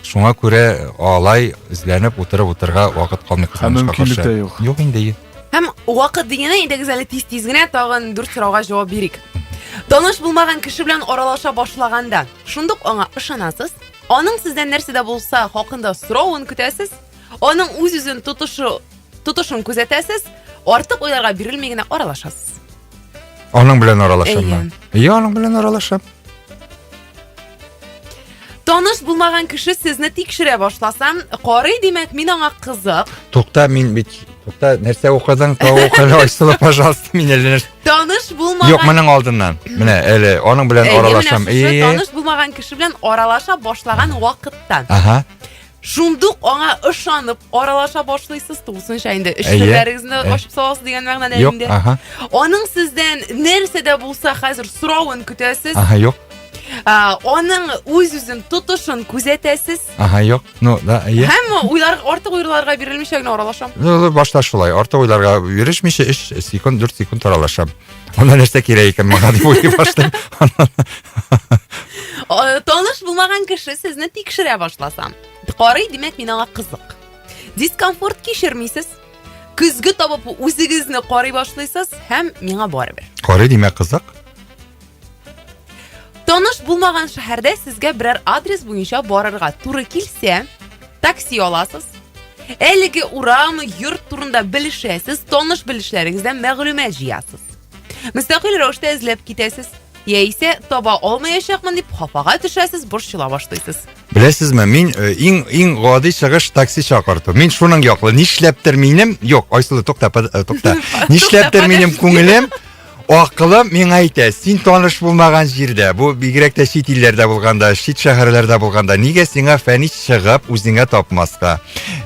Шуңа күрә алай эзләнеп утырып утырырга вакыт калмый Һәм мөмкинлек тә юк. Юк инде. Һәм вакыт дигәне әйдәгез әле тиз-тиз генә тагын дүрт сорауга җавап бирик. Таныш булмаган кеше белән аралаша башлаганда, шундук аңа ышанасыз, аның сездән нәрсә дә булса хакында соравын көтәсез, аның үз-үзен тотышы тотышын күзәтәсез, артык уйларга бирелми генә аралашасыз. Аның белән аралашаммы? Әйе, аның белән аралашам. Таныш булмаган кеше сезне тикшерә башласа, карый, димәк, мин аңа кызык. Тукта, мин бит Тукта, нәрсә укыдың? Тау укыды, Айсылу, пожалуйста, мин әле нәрсә. Таныш булмаган Юк, моның алдыннан. Менә әле аның белән аралашам. Әйе. Таныш булмаган кеше белән аралаша башлаган вакытта. Ага. Шундук аңа ышанып аралаша башлыйсыз, тулысынча инде эч серләрегезне ачып саласыз дигән мәгънәдә инде. Ага. Аның сездән нәрсә дә булса хәзер соравын көтәсез. Ага, юк. Аның үз-үзен тотышын күзәтәсез. Ага, юк. Ну, да, әйе. Һәм уйлар артык уйларга бирелмичә генә аралашам. Ну, башта шулай, артык уйларга бирешмичә 3 секунд, 4 секунд аралашам. Анда нәрсә кирәк икән миңа дип уйлый башлыйм. Таныш булмаган кеше сезне тикшерә башласа. Карый, димәк, мин аңа кызык. Дискомфорт кичермисез. Көзге табып үзегезне карый башлыйсыз һәм миңа барыбер. Карый, димәк, кызык. Таныш булмаган шәһәрдә сезгә берәр адрес буенча барырга туры килсә, такси аласыз. Әлеге урам, йорт турында белешәсез, таныш белешләрегездән мәгълүмат җыясыз. Мөстәкыйль рәвештә эзләп китәсез. Яисә таба алмаячакмын дип хафага төшәсез, борчыла башлыйсыз. Беләсезме, мин э, иң иң гади чыгыш такси чакырту. Мин шуның яклы. Нишләптер минем, юк, Айсылу, тукта, э, тукта. Нишләптер минем күңелем Акылым миңа әйтә, син таныш булмаган җирдә, бу бигрәк тә чит илләрдә булганда, чит шәһәрләрдә булганда, нигә сиңа фәнис чыгып үзеңә тапмаска?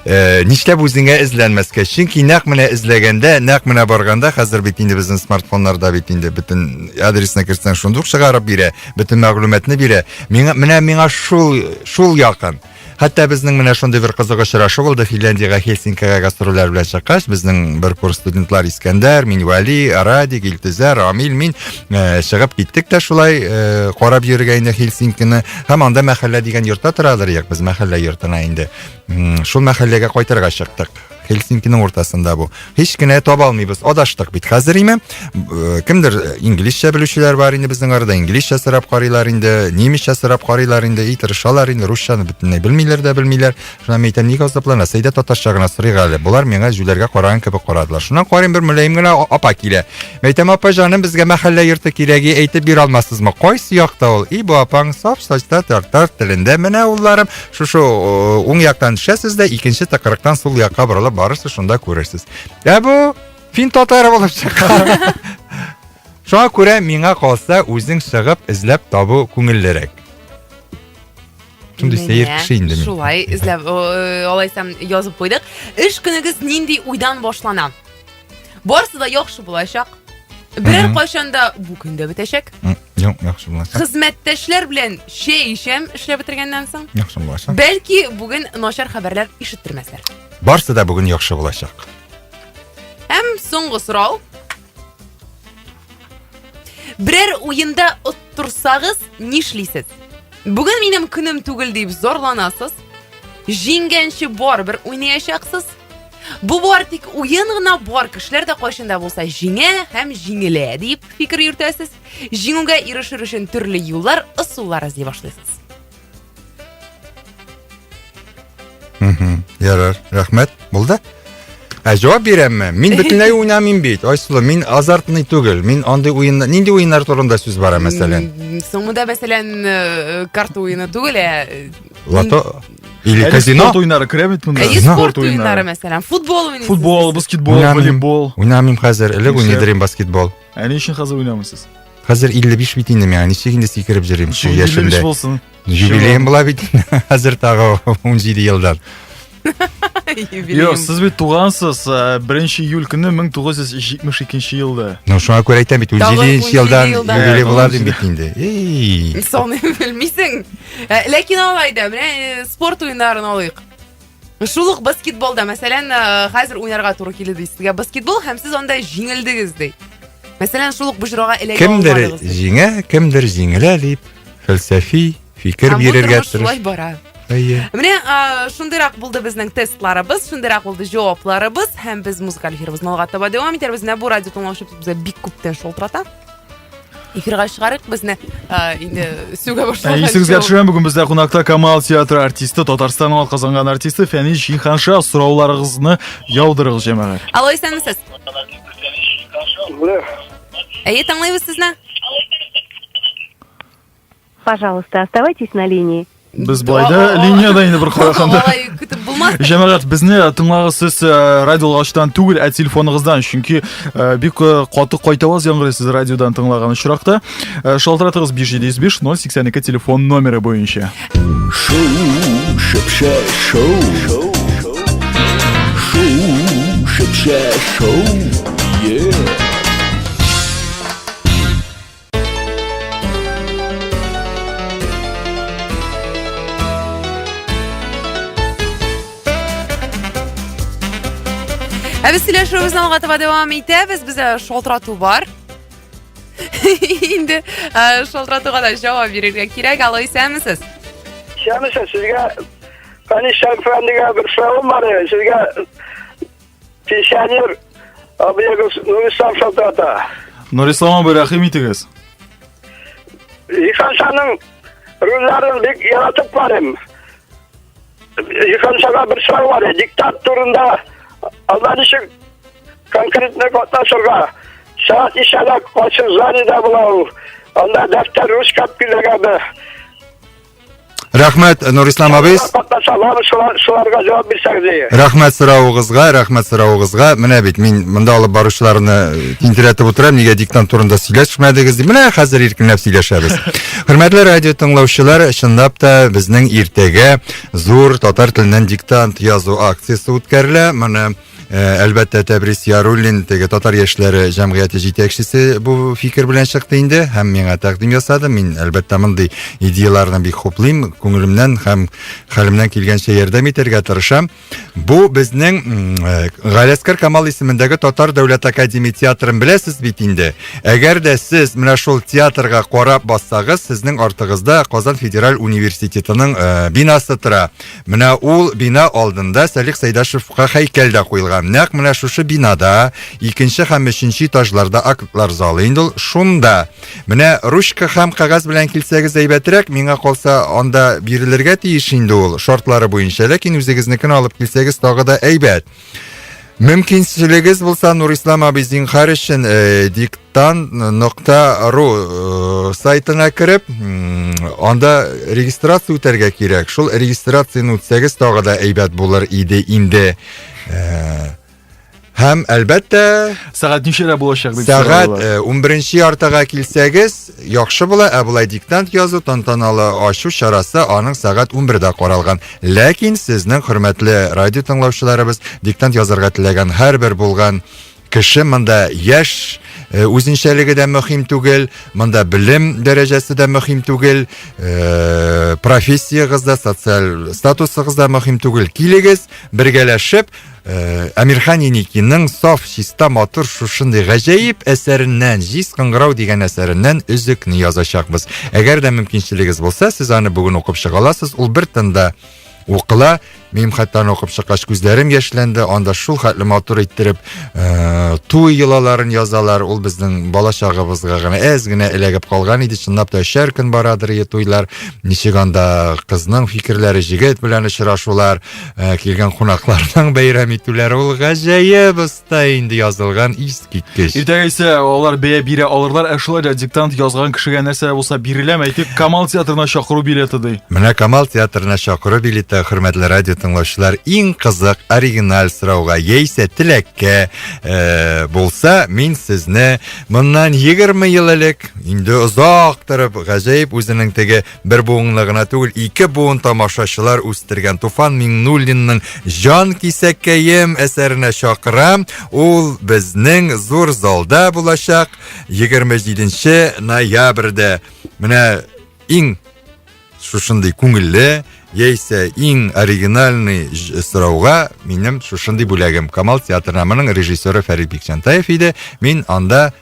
Э, нишләп үзеңә эзләнмәскә? Чөнки нәкъ менә эзләгәндә, нәкъ менә барганда, хәзер бит инде безнең смартфоннарда бит инде бөтен адресны кертсәң шундук чыгарып бирә, бөтен мәгълүматны бирә. Миңа менә миңа шул шул якын. Хәтта безнең менә шундый бер кызык очрашу булды Финляндиягә Хельсинкига гастрольләр белән чыккач, безнең бер курс студентлар Искәндәр, мин Вәли, Радик, Илтөзәр, Рамил, мин э, чыгып киттек тә шулай э, карап йөрергә инде Хельсинкины. Һәм анда мәхәллә дигән йортта торадыр идек без мәхәллә йортына инде. Шул мәхәлләгә кайтырга чыктык. Хельсинкиның уртасында бу. Һич кенә таба алмыйбыз. Адаштык бит. Хәзер име? Э, кемдер э, инглизчә белүчеләр бар инде безнең арада. Инглизчә сорап карыйлар инде, немецчә сорап карыйлар инде, и тырышалар инде, русчаны бөтенләй белмиләр дә белмиләр. Шуннан мин әйтәм, нигә азапланасыз? Әйдә татарча гына сорыйк әле. Болар миңа җүләргә караган кебек карадылар. Шуннан карыйм, бер мөлаем генә апа килә. Мин әйтәм, апа җаным, безгә мәхәллә йорты кирәге әйтеп бирә алмассызмы? Кайсы якта ул? И бу апаң саф сачта татар телендә менә улларым. Шушы уң яктан төшәсез дә, икенче тыкрыктан сул якка борылып барырсыз, шунда күрерсез. Ә бу фин татары булып чыккан. Шуңа күрә миңа калса, үзең чыгып эзләп табу күңеллерәк. Шундый сәер кеше инде мин. Шулай эзләп, алайсам язып куйдык. Эш көнегез нинди уйдан башлана? Барысы да яхшы булачак. Берәр кайчан да бу көн дә бетәчәк. Юк, яхшы булачак. Хезмәттәшләр белән чәй эчәм эшләп бетергәннән соң. Яхшы булачак. Бәлки бүген начар хәбәрләр ишеттермәсләр. Барсы да бүген яхшы булачак. Һәм соңгы сорау. Берәр уенда оттырсагыз, нишлисез? Бүген минем көнем түгел дип зарланасыз. Җиңгәнче барыбер уйнаячаксыз. Бу бар тик уен гына бар кешеләр дә кайчан да булса җиңә һәм җиңелә дип фикер йөртәсез. Җиңүгә ирешер өчен төрле юллар, ысуллар эзли башлыйсыз. Ярар, рәхмәт. Булды? Ә җавап бирәмме? Мин бөтенләй уйнамыйм бит. Айсылу, мин азартный түгел. Мин андый уен, нинди уеннар турында сүз бара, мәсәлән? Соң монда, мәсәлән, э, карта уены түгел, ә э, Лото или казино? Спорт уеннары керә бит монда. Әйе, спорт уеннары, мәсәлән, футбол уйныйсыз. Футбол, баскетбол, волейбол. Уйнамыйм хәзер. Элек уйныйдыр идем баскетбол. Ә ни өчен хәзер уйнамыйсыз? Хәзер 55 бит инде миңа. Ничек инде сикереп йөрим шул яшемдә? 55 булсын. Юбилеем була бит хәзер тагы 17 елдан. Юк, сез бит тугансыз, 1 э, июль көне 1972 елда. Ну, шуңа күрә әйтәм бит, 17 елдан юбилей була дим бит инде. Эй. Соны белмисең. Э, ләкин алай да, менә э, спорт уеннарын алыйк. Шул ук баскетболда, мәсәлән, хәзер уйнарга туры килде ди сезгә баскетбол һәм сез анда җиңелдегез ди. Мәсәлән, шул ук боҗрага эләгә Кемдер җиңә, кемдер җиңелә дип фәлсәфи фикер бирергә тырыш. Шулай бара. Әйе. Менә шундыйрак булды безнең тестларыбыз, шундыйрак булды җавапларыбыз һәм без музыкаль эфирыбызны алга таба дәвам итәрбез. Менә бу радио тыңлаучы безгә бик күптән шалтырата. Эфирга чыгарыйк безне инде сүгә башлаган. Исегезгә төшерәм, бүген бездә кунакта Камал театры артисты, Татарстанның атказанган артисты Фәнис Җиһанша. Сорауларыгызны яудырыгыз, җәмәгать. Алло, исәнмесез. Әйе, тыңлыйбыз сезне. Пожалуйста, оставайтесь на линии. Без болай да линиядә инде бер караганда. Алай көтеп булмас. Җәмәгать, безне тыңлагыз сез э, радиоалгычтан түгел, ә телефоныгыздан, чөнки э, бик э, каты кайтаваз яңгырый сез радиодан тыңлаган очракта. Шалтыратыгыз 575 082 телефон номеры буенча. Шоу, шөпшә, шоу. Шоу, шөпшә, шоу. Yeah. Ә без сөйләшүебезне алга таба дәвам итәбез. Бездә шалтырату бар. Инде э, шалтыратуга да җавап бирергә кирәк. Алло, исәнмесез? Исәнмесез, сезгә Фәнис Шәрифәндегә бер соравым бар. Сезгә пенсионер абыегыз Нурислам шалтырата. Нурислам абый, рәхим итегез. Җиһаншаның рольләрен бик яратып карыйм. Җиһаншага бер сорау бар. Диктант турында анда ничек конкретно катнашырга? Сәгать ничәдә кайсы зданиедә була ул? Анда дәфтәр, ручка алып килергәме? Рәхмәт, Нурислам абый. Катнаша аламы? Шулар, шуларга җавап бирсәгез иде. Рәхмәт соравыгызга, рәхмәт соравыгызга. Менә бит мин монда алып баручыларны тинтерәтеп утырам, нигә диктант турында сөйләшмәдегез дип. Менә хәзер иркенләп сөйләшәбез. Хөрмәтле радио тыңлаучылар, чынлап та безнең иртәгә зур татар теленнән диктант язу акциясе үткәрелә. Моны Э, әлбәттә, Тәбрис Яруллин, теге татар яшьләре җәмгыяте җитәкчесе бу фикер белән чыкты инде һәм миңа тәкъдим ясады. Мин, әлбәттә, мондый идеяләрне бик хуплыйм, күңелемнән һәм хәлемнән килгәнчә ярдәм итәргә тырышам. Бу безнең э, Галиәсгар Камал исемендәге Татар дәүләт академия театрын беләсез бит инде. Әгәр дә сез менә шул театрга карап бассагыз, сезнең артыгызда Казан федераль университетының э, бинасы тора. Менә ул бина алдында Сәлих Сәйдәшевка һәйкәл дә куелган. Нәкъ менә шушы бинада, икенче һәм өченче этажларда актлар залы инде ул шунда. Менә ручка һәм кәгазь белән килсәгез әйбәтрәк, миңа калса анда бирелергә тиеш инде ул шартлары буенча, ләкин үзегезнекен алып килсәгез тагы да әйбәт. Мөмкинчелегез булса, Нурислам абый зинхар өчен э, диктант.ру э, сайтына кереп, анда регистрация үтәргә кирәк. Шул регистрацияне үтсәгез тагы да әйбәт булыр иде инде. Э, һәм әлбәттә, Сәгать ничәдә булачак дип сәгать сорадылар. 11 яртыга килсәгез, яхшы була, ә болай диктант язу тантаналы ачу чарасы аның сәгать 11-дә каралган. Ләкин сезнең хөрмәтле радио тыңлаучыларыбыз, диктант язарга теләгән һәрбер булган кеше монда яшь э, үзенчәлеге дә мөһим түгел, монда белем дәрәҗәсе дә мөһим түгел, э, профессиягез дә, социаль статусыгыз да мөһим түгел. Килегез, бергәләшеп, Э, Әмирхан Еникинның саф, чиста, матур шушындый гаҗәеп әсәреннән, Җиз кыңгырау дигән әсәреннән өзекне язачакбыз. Әгәр дә мөмкинчелегез булса, сез аны бүген укып чыга аласыз. Ул бер тында укыла. Минем хәтта аны укып чыккач күзләрем яшьләнде. Анда шул хәтле матур иттереп э, туй йолаларын язалар. Ул безнең бала чагыбызга гына әз генә эләгеп калган иде. Чынлап та өчәр көн барадыр туйлар. Ничек анда кызның фикерләре, җегет белән очрашулар. Э, килгән кунакларның бәйрәм итүләре ул гаҗәеп оста инде язылган искиткеч. Иртәгә исә алар бәя бирә алырлар, ә шулай да диктант язган кешегә нәрсә булса биреләме? Әйтик, Камал театрына чакыру билеты ди. Менә Камал театрына чакыру билеты, хөрмәтле радио тыңлаучылар, иң кызык, оригиналь сорауга яисә теләккә э, булса, мин сезне моннан 20 ел элек, инде озак торып, гаҗәеп үзенең теге Бер буынлы гына түгел, ике буын тамашачылар үстергән Туфан Миңнуллинның Җан кисәккәем әсәренә чакырам. Ул безнең зур залда булачак 27 ноябрьдә. Менә иң шушындый күңелле яисә иң оригинальный сорауга минем шушындый бүләгем. Камал театрына моның режиссеры Фәрит Бикчәнтаев иде. Мин анда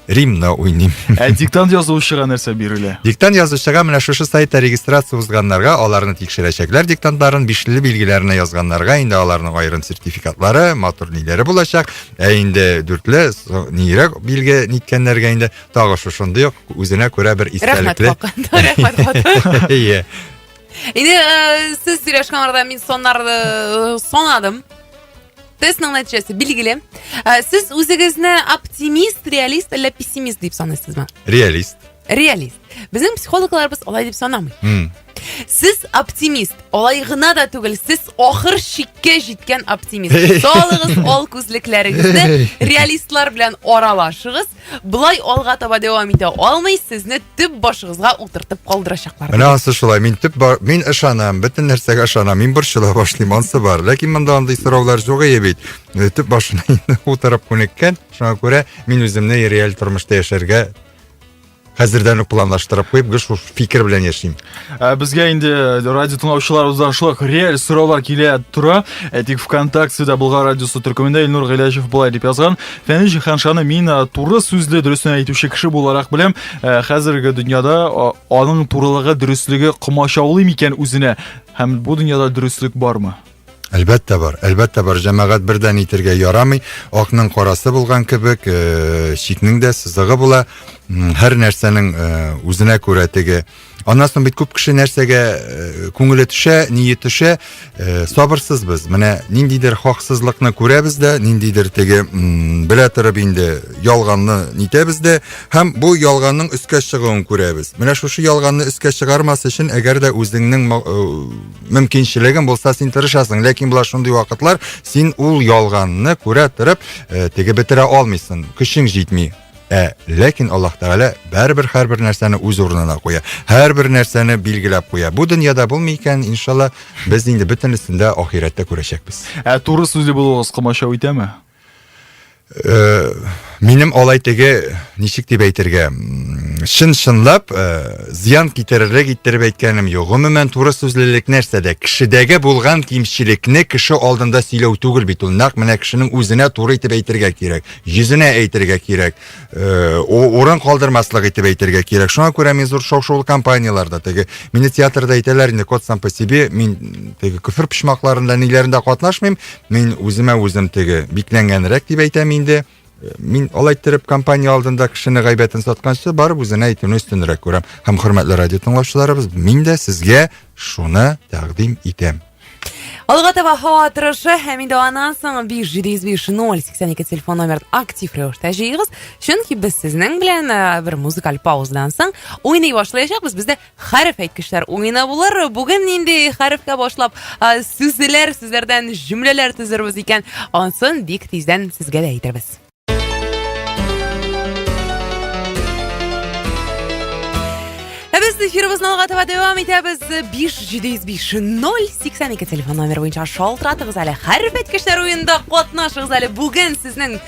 Римны уйныйм. Ә диктант язучыга нәрсә бирелә? Диктант язучыга менә шушы сайтта регистрация узганнарга аларны тикшерәчәкләр диктантларын, бишле билгеләренә язганнарга инде аларның аерым сертификатлары, матур ниләре булачак. Ә инде дүртле, нирәк билге ниткәннәргә инде тагы шушындый ук үзенә күрә бер истәлекле. Рәхмәт, Рәхмәт, хатын. Ие. Инде э, сез сөйләшкән арада мин соннарны э, санадым. Тестның нәтиҗәсе билгеле. Ә, Сез үзегезне оптимист, реалист әллә пессимист дип саныйсызмы? Реалист. Реалист. Безнең психологларыбыз алай дип санамый. М. Сез оптимист. Алай гына да түгел, сез ахыр чиккә җиткән оптимист. Салыгыз ал күзлекләрегезне, реалистлар белән аралашыгыз. Болай алга таба дәвам итә алмый, сезне төп башыгызга утыртып калдырачаклар. Менә ансы шулай. Мин төп бар, мин ышанам, бөтен нәрсәгә ышанам. Мин борчыла башлыйм, ансы бар. Ләкин монда андый сораулар юк ие бит. Э, Төп башына инде утырып күнеккән. Шуңа күрә мин үземне реаль тормышта яшәргә хәзердән үк планлаштырып куеп, гел шул фикер белән яшим. Ә, Безгә инде радио тыңлаучыларыбыздан шулай ук реаль сораулар килә тора. Әйтик, ВКонтактеда Болгар радиосы төркемендә Илнур Гыйләҗев болай дип язган. Фәнис Җиһаншаны мин э, туры сүзле, дөресен әйтүче кеше буларак беләм. Э, Хәзерге дөньяда э, аның турылыгы, дөреслеге комачаулый микән үзенә? Һәм бу дөньяда дөреслек бармы? Әлбәттә бар, әлбәттә бар. Җәмәгать бердән итергә ярамый. Акның карасы булган кебек, э, чикнең дә сызыгы була. Һәр нәрсәнең э, үзенә күрә теге. Аннан соң бит күп кеше нәрсәгә э, күңеле төшә, ние төшә, сабырсыз без. Менә ниндидер хаксызлыкны күрәбез дә, ниндидер теге белә торып инде ялганны нитәбез дә һәм бу ялганның өскә чыгуын күрәбез. Менә шушы ялганны өскә чыгармас өчен, әгәр дә үзеңнең мөмкинчелегең булса, син тырышасың. Ләкин була шундый вакытлар, син ул ялганны күрә торып, э, теге бетерә алмыйсың, көчең җитми. Ә ләкин Аллаһ Тәгалә бәрбер һәрбер нәрсәне үз урынына куя. Һәрбер нәрсәне билгеләп куя. Бу дөньяда булмый икән, иншалла, без инде бөтенесен дә ахирәттә күрәчәкбез. Ә туры сүзле булуыгыз комачау итәме? Э, минем алай теге ничек дип әйтергә чын чынлап э, зыян китерерлек иттереп әйткәнем юк гомумән туры сүзлелек нәрсәдә кешедәге булган кимчелекне кеше алдында сөйләү түгел бит ул нәкъ менә кешенең үзенә туры итеп әйтергә кирәк йөзенә әйтергә кирәк э, урын калдырмаслык итеп әйтергә кирәк шуңа күрә мин зур шау-шулы компанияләрдә теге мине театрда әйтәләр инде кот сам по себе мин теге көфер почмакларында ниләрендә катнашмыйм Мин үземә үзем теге бикләнгәнрәк дип әйтәм инде. Э, мин алай иттереп компания алдында кешене гайбәтен сатканчы, барып үзенә әйтүне өстенрәк күрәм. Һәм хөрмәтле радио тыңлаучыларыбыз, мин дә сезгә шуны тәкъдим итәм. Алга таба һава торышы һәм инде аннан соң 5705 082 телефон номерын актив рәвештә җыегыз. Чөнки без сезнең белән э, бер музыкаль паузадан соң уйный башлаячакбыз. Бездә Хәреф әйткечләр уены булыр. Бүген нинди хәрефкә башлап сүзләр, сүзләрдән җөмләләр төзербез икән, ансын бик тиздән сезгә дә әйтербез. Ә без эфирыбызны алга таба дәвам итәбез. 5705 082 телефон номеры буенча шалтыратыгыз әле. Хәреф әйткечләр уенында катнашыгыз әле. Бүген сезнең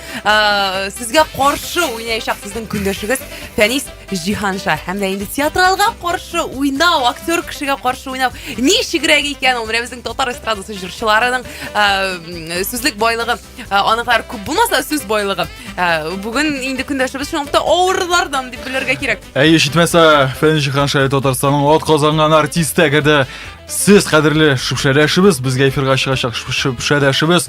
сезгә каршы уйнаячак сезнең көндәшегез Фәнис Җиһанша һәм дә инде театралга каршы уйнау, актер кешегә каршы уйнау ничегрәк икән ул? Менә безнең татар эстрадасы җырчыларының э, сүзлек байлыгы э, аныкылар күп булмаса сүз байлыгы. Э, бүген инде көндәшебез шунлыкта авырлардан дип белергә кирәк. Әйе, җитмәсә, Фәнис Җиһанша Татарстанның ат казанган артисты, әгәр дә Сез, кадерле шөпшәдәшебез, безгә эфирга чыгачак шөпшәдәшебез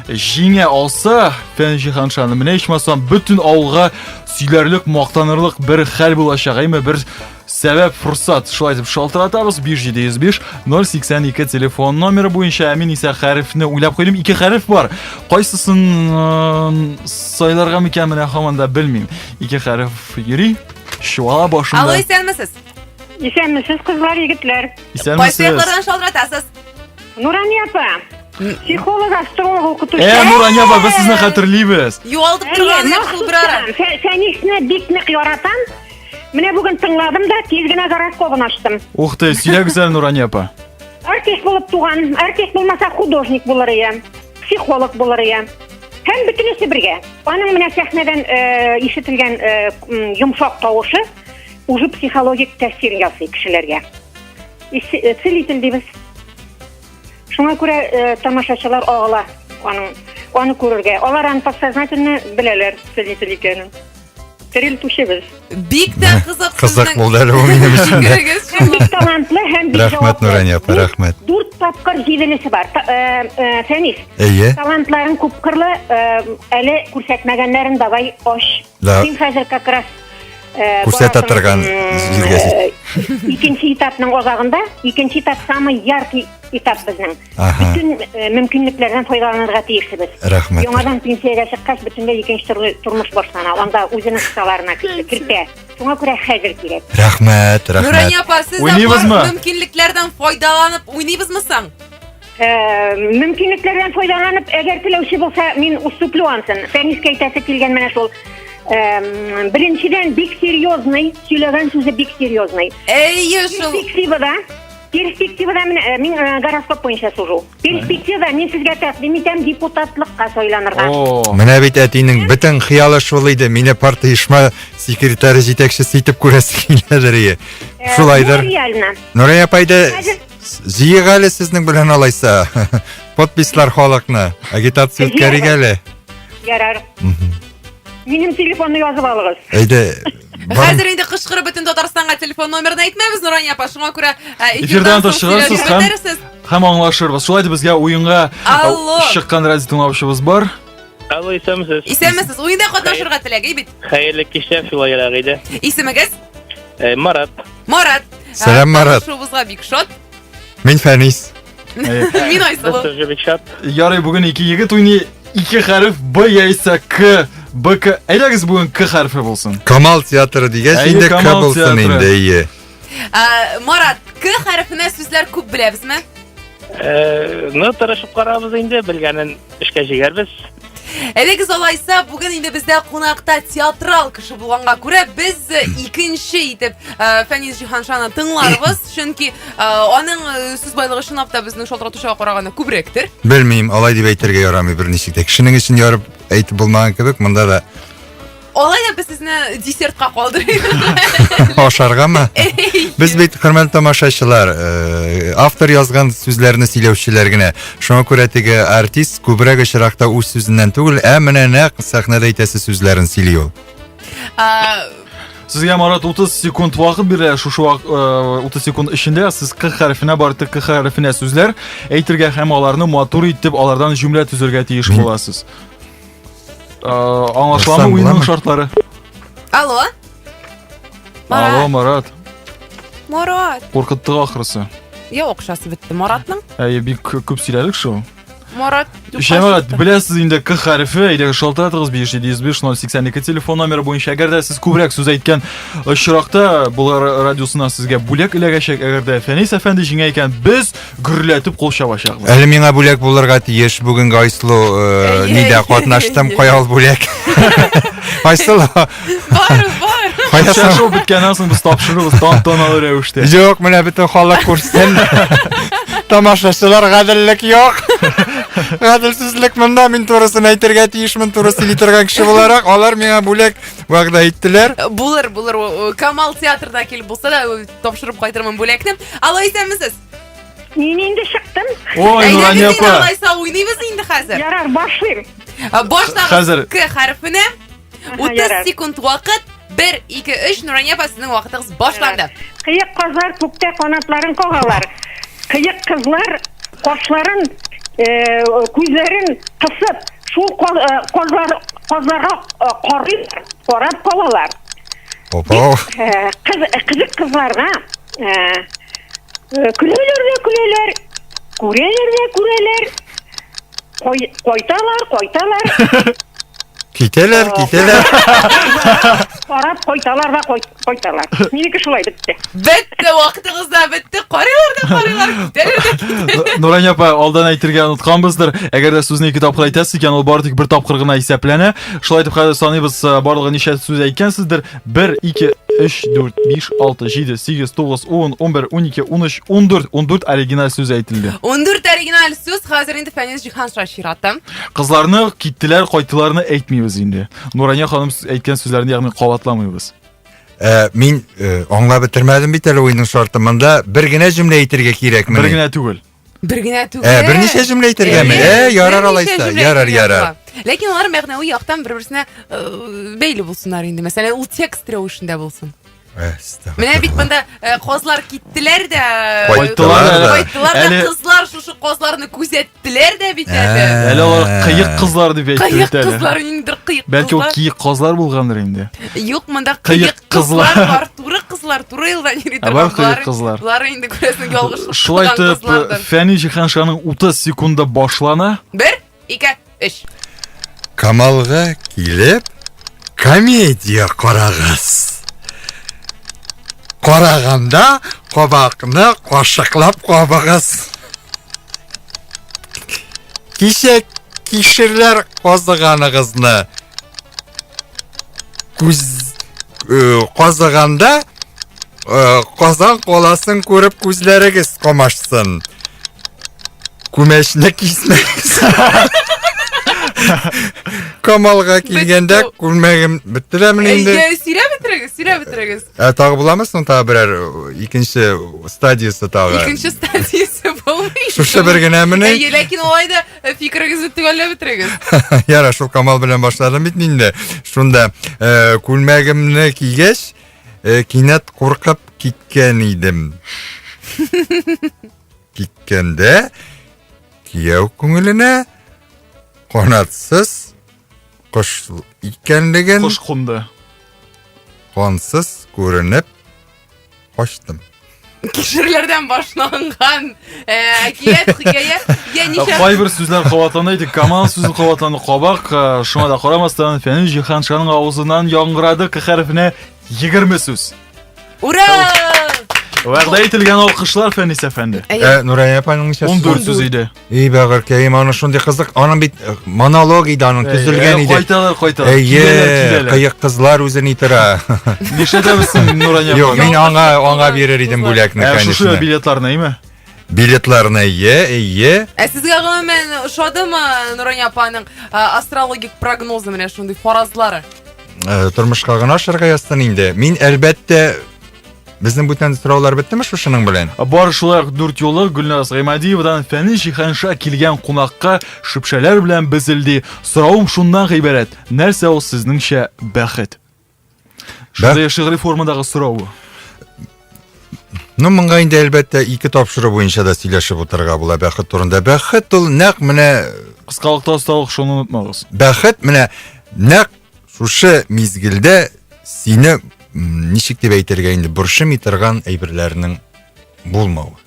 җиңә алса, Фән Җиһаншаны менә ичмасам бөтен авылга сөйләрлек, мактанырлык бер хәл булачак, әйме бер сәбәп, форсат. Шулай итеп шалтыратабыз 5705 082 телефон номеры буенча. Ә мин исә хәрефне уйлап куйдым. Ике хәреф бар. Кайсысын э, сайларга микән менә һаман да белмим. Ике хәреф йөри. Чуала башымда. Алло, исәнмесез. Исәнмесез, кызлар, егетләр. Кайсы Исәнмесез. яклардан шалтыратасыз? Нурания апа, психолог, астролог, укытучы. Э, Нурания апа, без сезне хәтерлибез. Югалтып торган идек шул бер ара. Фәнисне бик нык яратам. Менә бүген тыңладым да, тиз генә гороскобын ачтым. Ух ты, сөйләгез әле, Нурания апа. Артист булып туган, артист булмаса художник булыр ия, психолог булыр ия. Һәм бөтенесе бергә. Аның менә сәхнәдән э, ишетелгән э, м, йомшак тавышы уже психологик тәэсир ясый кешеләргә. Э, целитель дибез. Шуңа күрә э, тамашачылар агыла аның аны күрергә. Алар аны подсознательно беләләр целитель икәнен. Терелтүчебез. Бик тә кызык Кызык булды әле бу минем өчен дә. Һәм бик талантлы һәм бик Рәхмәт, Нурания апа, рәхмәт. Дүрт тапкыр җиделесе бар. Э, Фәнис. Әйе. Талантларың күпкырлы, әле күрсәтмәгәннәрен давай ач. Да. Син хәзер как раз э, күрсәтә торган җиргә Икенче этапның азагында, икенче этап самый яркий этап безнең. Ага. Бөтен э, мөмкинлекләрдән файдаланырга тиешбез. Рәхмәт. Яңадан пенсиягә чыккач, бөтенләй икенче төрле тормыш башлана. Анда үзенең кысаларына кертә. Шуңа күрә хәзер кирәк. Рәхмәт, рәхмәт. Нурания апа, сез дә бар Уйныйбызмы? мөмкинлекләрдән файдаланып уйныйбызмы соң? Э, мөмкинлекләрдән файдаланып, әгәр теләүче булса, мин уступлю ансын. Фәнискә әйтәсе килгән менә шул. Эм, беренчедән, бик серьезный, сөйләгән сүзе бик серьезный. Әйе, шул. Перспективада, перспективада менә э, мин э, гороскоп буенча сужу. Перспективада мин сезгә тәкъдим итәм депутатлыкка сайланырга. О, Менә бит әтинең бөтен хыялы шул иде. Мине парт оешма секретаре җитәкчесе итеп күрәсе киләдер ие. Э, Шулайдыр. бу Реально. Нурия апай да Хәзер- җыйык әле сезнең белән алайса. Подпислар халыкны. Агитация үткәрик әле. Ярар. Минем телефонны язып алыгыз. Әйдә. бар- Хәзер инде кычкырып бөтен Татарстанга телефон номерын әйтмәбез, Нурания апа. Шуңа күрә э, Эфирдан соң тыш чыгарсыз сөйләшеп һәм- бетерерсез. һәм аңлашырбыз. Шулай итеп безгә уенга э, Алло. чыккан радио тыңлаучыбыз бар. Алло, исәнмесез. Исәнмесез. Уенда катнашырга теләк, әй бит. Хәерле кичләр, шулайрак иде. Исемегез? Э, Марат. Марат. Сәлам, Марат. Танышуыбызга бик шат. Мин Фәнис. Э, Мин Без Айсылу. тоже бик шат. Ярый, бүген ике егет уйный. Ике хәреф Б яисә К. Б К. Әйдәгез бүген К хәрефе булсын. Камал театры дигәч Әйе, инде К Камал булсын театры. инде, әйе. Ә, Марат, К хәрефенә сүзләр күп беләбезме? Э, ну, тырышып карабыз инде, белгәнен эшкә җигәрбез. Әйдәгез алайса, бүген инде бездә кунакта театрал кеше булганга күрә, без э, икенче итеп э, Фәнис Җиһаншаны тыңларбыз, чөнки э, аның э, сүз байлыгы чынлап та безнең шалтыратучыга караганда күбрәктер. Белмим, алай дип әйтергә ярамый берничек тә. Кешенең эчен ярып әйтеп булмаган кебек, монда да Алай да без сезне десертка калдырыйбыз. ашаргамы? Без бит, хөрмәтле тамашачылар, э, автор язган сүзләрне сөйләүчеләр генә. Шуңа күрә теге артист күбрәк очракта үз сүзеннән түгел, ә менә нәкъ сәхнәдә әйтәсе сүзләрен сөйли ул. Ә, Сезгә Марат 30 секунд вакыт бирелә. Шушы вак- э, 30 секунд эчендә сез К хәрефенә бары тик К хәрефенә сүзләр әйтергә һәм аларны матур итеп алардан җөмлә төзергә тиеш буласыз. Э, Аңлашыламы Язсам уенның буламы? шартлары? Алло. Алло, Марат. Марат. Марат. Куркыттык ахрысы. Я акчасы бетте Маратның. Әйе, бик күп сөйләдек шул. Марат. юкка Җәмәгать, чыкты. беләсез инде К хәрефе, әйдәгез шалтыратыгыз 575 082 телефон номеры буенча. Әгәр дә сез күбрәк сүз әйткән очракта, Болгар радиосыннан сезгә бүләк эләгәчәк. Әгәр дә Фәнис әфәнде җиңә икән, без гөрләтеп кул чабачакбыз. Әле миңа бүләк булырга тиеш бүгенге Айсылу э, Әйе, нидә әйе, катнаштым, әйе. кая ул бүләк? Айсылу, Бар, бар. кая соң? Шашу беткәннән соң без тапшырырбыз тантаналы рәвештә. Юк, менә бөтен халык күрсен. Тамашачылар гаделлек юк. Гаделсезлек монда мин турысын әйтергә тиешмен, туры сөйли торган кеше буларак, алар миңа бүләк вәгъдә иттеләр. Булыр, булыр. О, о, Камал театрда килеп булса да о, тапшырып кайтырмын бүләкне. Алло, исәнмесез. Мин инде чыктым. Ой, Әйдәгез Нурания инде апа. алайса уйныйбыз инде хәзер. Ярар, башлыйм. Ә, Баштагыз Хәзер. К хәрефенә Аһа, 30 ярар. секунд вакыт. 1, 2, 3. Нурания апа, сезнең вакытыгыз башланды. Кыек казлар күктә канатларын кагалар. Кыек кызлар кашларын, э, күзләрен кысып, шул каз- э, казлар казларга э, карыйлар, карап калалар. Опа. Э, Кыз, кызык кызларга э, э, көләләр дә көләләр, күрәләр дә күрәләр. Кай- Кайталар, кайталар, Китәләр, китәләр. карап кайталар да кай- кайталар. Минеке шулай бетте. Бетте, вакытыгыз да бетте. Карыйлар да карыйлар, китәләр дә китәләр. Нурания апа, алдан әйтергә онытканбыздыр. Әгәр дә сүзне ике тапкыр әйтәсез икән, ул бары тик бер тапкыр гына исәпләнә. Шулай итеп хәзер саныйбыз, э, барлыгы ничә сүз әйткәнсездер? 1, 2, 3, 4, 5, 6, 7, 8, 9, 10, 11, 12, 13, 14. 14 оригиналь сүз әйтелде. 14 оригиналь сүз хәзер инде Фәнис Җиһанша чираты. Кызларны киттеләр, кайттыларны әйтмибез инде. Нурания ханым әйткән сүзләрне ягъни кабатламыйбыз. Э, мин э, аңлап бетермәдем бит әле уенның шарты. Монда бер генә җөмлә әйтергә кирәкме? Бер генә түгел. Бер генә түгел. Ә, берничә җөмлә әйтергәме? Әйе, Ә, ярар берничә алайса, җөмлә ярар, әйтергә ярар. була. Ләкин алар мәгънәви яктан бер-берсенә э, бәйле булсыннар инде. Мәсәлән, ул текст рәвешендә булсын. Менә бит монда э, казлар киттеләр дә, Кайттылар да. кайттылар да, Әле- кызлар шушы казларны күзәттеләр дә бит әле. Ә. Әле алар кыек кызлар дип әйтте Кыек бит әле. кызлар, ниндидер кыек Бәлки ул кызлар. киек казлар булгандыр инде. Юк, монда Кыек кыек кызлар кызлар. бар, туры кызлар. Анысылар туры юлдан йөри Ә бар торган. кыек Болары- кызлар. Болары инде күрәсең ялгыш Шулай кылган итеп, кызлардыр. Фәни Җиһаншаның 30 секунды башлана. Бер, ике, өч. Камалга килеп, комедия карагыз. Караганда кабакны кашыклап кабыгыз. Кичә кишерләр казыганыгызны күз э, казыганда э, Казан каласын күреп күзләрегез камашсын. Күмәчне кисмәгез. Камалга килгәндә күлмәгем бетте дә менә инде. Әйе, сөйләп бетерегез, сөйләп бетерегез. Ә тагы буламы соң тагы берәр икенче стадиясе тагы? Икенче стадиясе булмый. Шушы бер генәмени? Әйе, ләкин алай да э, фикерегезне төгәлләп бетерегез. Яра, шул Камал белән башладым бит инде. Шунда э, күлмәгемне кигәч, э, кинәт куркып киткән идем. Киткәндә кияү күңеленә канатсыз кош икәнлеген Кош кунды. Кансыз күренеп качтым. Кишерләрдән башланган э, әкият, хикәя. Я ничә Кайбер сүзләр кабатланды иде, Камал сүзе кабатланды, кабак, э, шуңа да карамастан, Фәнил Җиһаншаның авызыннан яңгырады К хәрефенә 20 сүз. Ура! Вәгъдә ителгән алкышлар, Фәнис әфәнде. Ә, Нурая апаның ничә 14 сүз иде. Ey бәгырькәем, аның шундый кызык, аның бит э, монолог иде, аның төзелгән иде. Кайталар, кайталар. Әйе, Киләләр, киләләр. кыек кызлар үзе ни тора. Нишләтәбез соң, Нурания апа? Юк, мин аңа аңа бирер идем бүләкне, Ә, шушы конечно. билетларны, әйме? Билетларны, әйе, әйе. Ә сезгә гомумән ошадымы Нурания апаның а, астрологик прогнозы менә шундый фаразлары? Э, тормышка гына ашырга язсын инде. Мин әлбәттә безнең бүтән сораулар беттеме шушының белән? Бар шулай ук дүрт юлы Гөлназ Гыймадиевадан Фәнил Җиһанша килгән кунакка шөпшәләр белән безелди. Соравым шуннан гыйбарәт. Нәрсә ул сезнеңчә бәхет? Шундый шигъри формадагы сорау бу. Ну, моңа инде әлбәттә ике тапшыру буенча да сөйләшеп утырырга була бәхет турында. Бәхет ул нәкъ менә кыскалыкта осталык шуны онытмагыз. Бәхет менә нәкъ шушы мизгелдә сине ничек дип әйтергә инде борчымый торган әйберләрнең булмавы.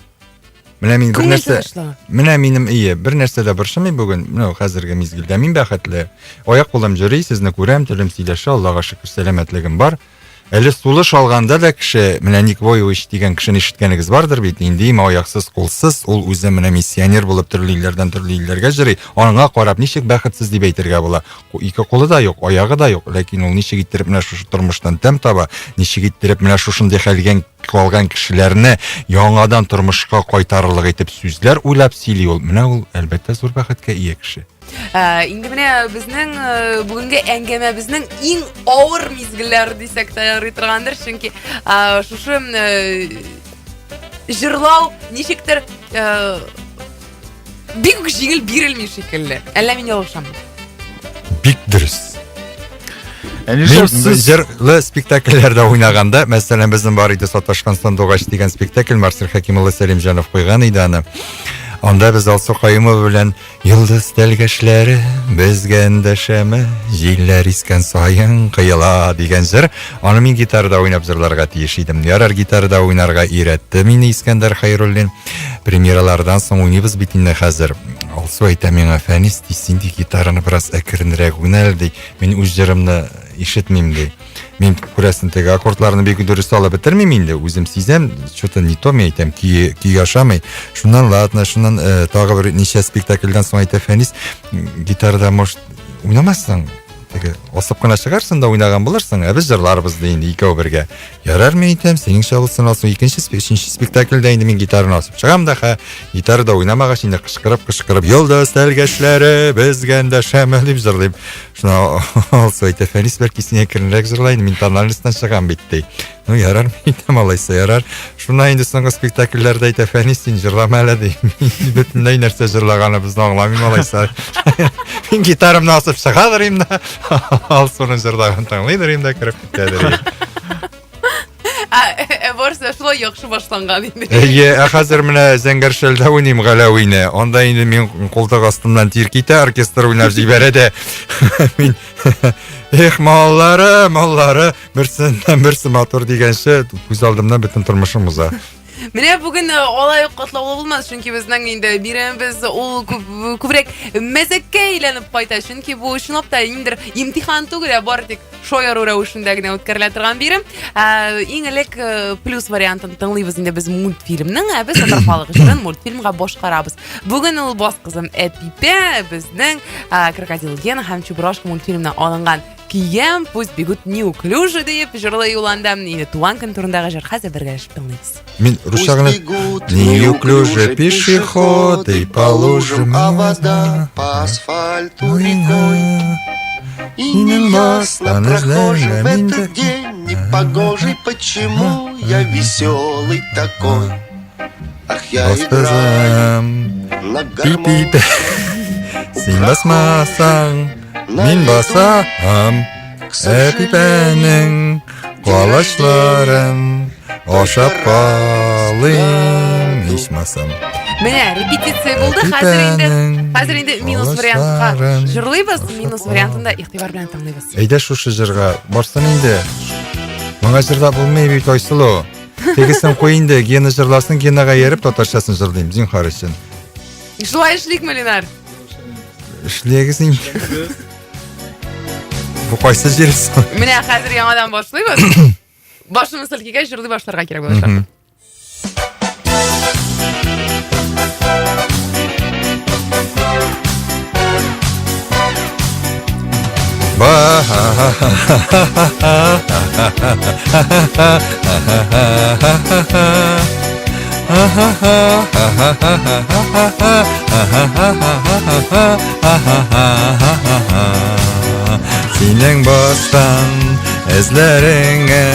Менә мин бер нәрсә, менә минем ие, бер нәрсә дә борчымый бүген, менә хәзерге мизгелдә мин бәхетле. Аяк кулым йөри, сезне күрәм, телем сөйләшә, Аллага шөкер, сәламәтлегем бар. Әле сулыш алганда да кеше, менә Ник Войович дигән кешене ишеткәнегез бардыр бит, нинди аяксыз, кулсыз, ул үзе менә миссионер булып төрле илләрдән төрле илләргә йөри. Аңа карап ничек бәхетсез дип әйтергә була. Ике кулы да юк, аягы да юк, ләкин ул ничек иттереп менә шушы тормыштан тәм таба, ничек иттереп менә шушындый хәлгән калган кешеләрне яңадан тормышка кайтарырлык итеп сүзләр уйлап сөйли ул. Менә ул, әлбәттә, зур бәхеткә ия кеше. Ә, инде менә безнең э, бүгенге әңгәмәбезнең иң авыр мизгелләре дисәк тә ярый торгандыр, чөнки ә, шушы э, җырлау ничектер э, бик үк җиңел бирелми шикелле. Әллә мин ялгышаммы? Бик дөрес. Ә нишләп сез җырлы спектакльләрдә уйнаганда, мәсәлән, безнең бар иде Саташкан сандугач дигән спектакль, Марсель Хәким улы Сәлимҗанов куйган иде аны. Анда без Алсу Каюмова белән Йолдыз тәлгәшләре безгә эндәшәме, җилләр искән саен кыела дигән җыр. Аны мин гитарада уйнап җырларга тиеш идем. Ярар, гитарада уйнарга өйрәтте мине Искәндәр Хәйруллин. Премьералардан соң уйныйбыз бит инде хәзер. Алсу әйтә миңа, Фәнис, ди, син ди гитараны бераз әкренрәк уйна әле, ди. Мин үз җырымны ишетмим, ди. Мин күрәсең теге аккордларны бик дөрес алып бетермим инде, үзем сизәм, что-то не то мин әйтәм, көй көй ашамый. Шуннан ладно, шуннан э, тагы бер ничә спектакльдән соң әйтә Фәнис, гитарада может уйнамассың, теге асып кына чыгарсың да уйнаган булырсың, ә без җырларбыз ди инде икәү бергә. Ярар мин әйтәм, синеңчә булсын алсың. Икенче, өченче спектакльдә инде мин гитараны асып чыгам да, хә, гитарада уйнамагач инде кычкырып, кычкырып, Йолдыз тәлгәшләре безгә эндәшәме дип җырлыйм. Шуна Алсу әйтә, Фәнис, бәлки син әкренрәк җырла инде, мин тональностьтан чыгам бит, ди. Ну, ярар, мин әйтәм, алайса, ярар. Шуна инде соңгы спектакльләрдә әйтә, Фәнис, син җырлама әле, ди. Мин бөтенләй нәрсә җырлаганыбызны аңламыйм, алайса. Мин гитарамны асып чыгадыр инде, Алсуның җырлаган тыңлыйдыр инде, кереп китәдер. Ә, Ә барысы да шулай яхшы башланган инде. Әйе, ә хәзер менә Зәңгәр шәлдә уйныйм Галәвине. Анда инде мин култык астымнан тир китә, оркестр уйнап җибәрә дә. Мин Эх, маллары, маллары, берсеннән берсе матур дигәнче, күз алдымнан бөтен тормышым уза. Менә бүген э, алай ук катлаулы булмас, чөнки безнең инде биремебез ул күп, күбрәк мәзәккә әйләнеп кайта, чөнки бу чынлап та ниндидер имтихан түгел, ә бары тик шаяру рәвешендә генә үткәрелә торган бирем. Ә, иң элек э, плюс вариантын тыңлыйбыз инде без мультфильмның, ә без татар халык җырын мультфильмга башкарабыз. Бүген ул Бас кызым Әпипә безнең ә, Крокодил Гена һәм Чебурашка мультфильмына алынган Кием, пусть бегут неуклюже диеп җырлый Юланда. Инде туган көн турындагы җыр хәзер бергәләшеп тыңлыйбыз. Мин русча гына неуклюже пешеходы по лужам, а вода по асфальту рекой. И неясно прохожим в этот день непогожий, почему я веселый такой. Ах, я играю на гармоне. Син басмасаң, мин басам. Әпипәнең калачларын ашап калыйм, ичмасам. Менә репетиция булды, хәзер инде хәзер инде минус вариантка җырлыйбыз, минус вариантын да игътибар белән тыңлыйбыз. Әйдә шушы җырга барсын инде. Моңа җырлап булмый бит, Айсылу. Тегесен куй инде, Гена җырласын, Генага ияреп татарчасын җырлыйм, зинһар өчен. Шулай эшликме, Ленар? Эшләгез инде. Бу кайсы җир соң? Менә хәзер яңадан башлыйбыз. Башны селкегә җырлый башларга кирәк булачак. Синең баскан эзләреңә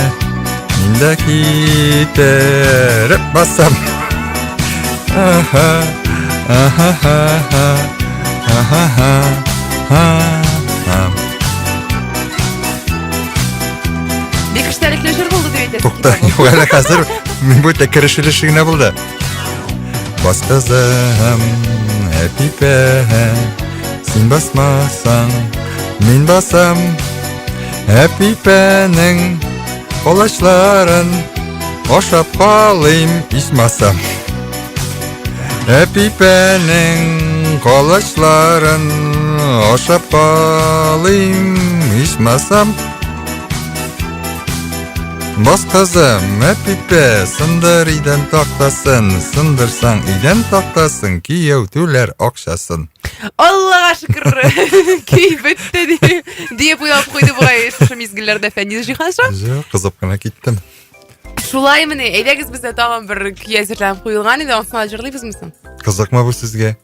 мин дә китереп басам. Аха, аха, аха, аха, аха. Бик эчтәлекле җыр булды дип әйтәсең. Тукта, юк әле хәзер мин бу тә кереш өлеше генә булды. Бас кызым, әпипә, син басмасаң, мин басам. Әпипәнең колачларын ашап калыйм, ичмасам. Әпипәнең колачларын ашап калыйм, ичмасам. Бас кызым, әпипә, сындыр идән тактасын, сындырсаң идән тактасын, кияү түләр акчасын. Аллага шөкер, көй бетте диеп уйлап куйды бугай шушы мизгелләрдә Фәнис Җиһанша. Җо, кызып кына киттем. Шулай мени, әйдәгез бездә тагын бер көй әзерләнеп куелган иде, анысын да җырлыйбызмы соң? Кызыкмы бу сезгә?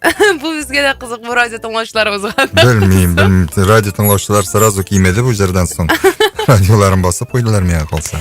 Бу безгә дә кызык, бу радио тыңлаучыларыбызга. Белмим, белмим. Радио тыңлаучылар сразу кимеде бу җырдан соң. Радиоларын басып куйдылар миңа калса.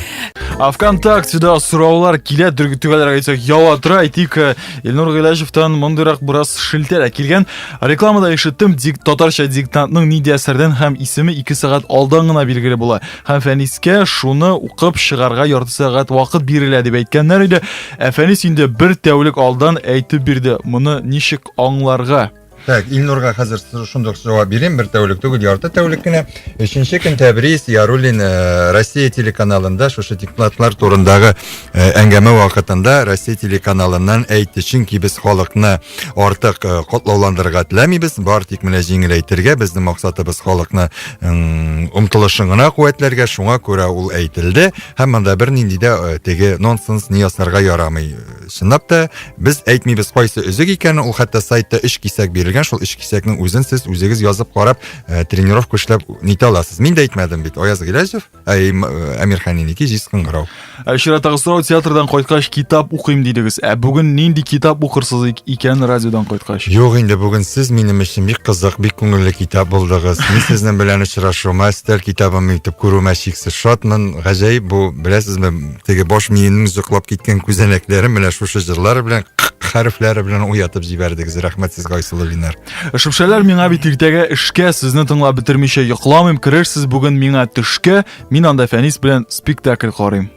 А ВКонтактеда сораулар килә, төгәлрәк әйтсәк, ява тора. Әйтик, э, Илнур Гыйләҗевтан мондыйрак бераз шелтә дә килгән. Рекламада ишеттем, дик, татарча диктантның нинди әсәрдән һәм исеме 2 сәгать алдан гына билгеле була. Һәм Фәнискә шуны укып чыгарга ярты сәгать вакыт бирелә дип әйткәннәр иде. Ә Фәнис инде бер тәүлек алдан әйтеп бирде. Моны ничек аңларга? Так, Илнурга хәзер шундук җавап бирим, бер тәүлек түгел, ярты тәүлек кенә. Өченче көн Тәбрис Яруллин э, Россия телеканалында шушы диктантлар турындагы э, әңгәмә вакытында Россия телеканалыннан әйтте, чөнки без халыкны артык э, котлауландырырга теләмибез, бар тик менә җиңеләйтергә, безнең максатыбыз халыкны омтылышын гына куәтләргә, шуңа күрә ул әйтелде. Һәм монда бернинди дә э, теге нонсенс ни ясарга ярамый. Чынлап та без әйтмибез кайсы өзек икәнен, ул хәтта сайтта өч кисәк бирелгән, шул өч кисәкнең үзен сез үзегез язып карап, э, тренировка эшләп нитә аласыз. Мин дә әйтмәдем бит, Аяз Гыйләҗев. Әй, Әмирханинеке җиз кыңгырау. Ә чираттагы сорау театрдан кайткач китап укыйм дидегез. Ә бүген нинди китап укырсыз икән радиодан кайткач? Юк инде бүген сез минем өчен бик кызык, бик күңелле китап булдыгыз. Мин сезнең белән очрашуыма, өстәл китабын итеп күрүемә чиксез шатмын. Гаҗәеп бу, беләсезме, теге баш миенең йоклап киткән күзәнәкләрен менә шушы җырлар белән хәрефләре белән уятып җибәрдегез. Рәхмәт сезгә, Айсылу Линар. Шөпшәләр миңа бит иртәгә эшкә, сезне тыңлап бетермичә йокламыйм, керерсез бүген миңа төшкә, мин анда Фәнис белән спектакль карыйм.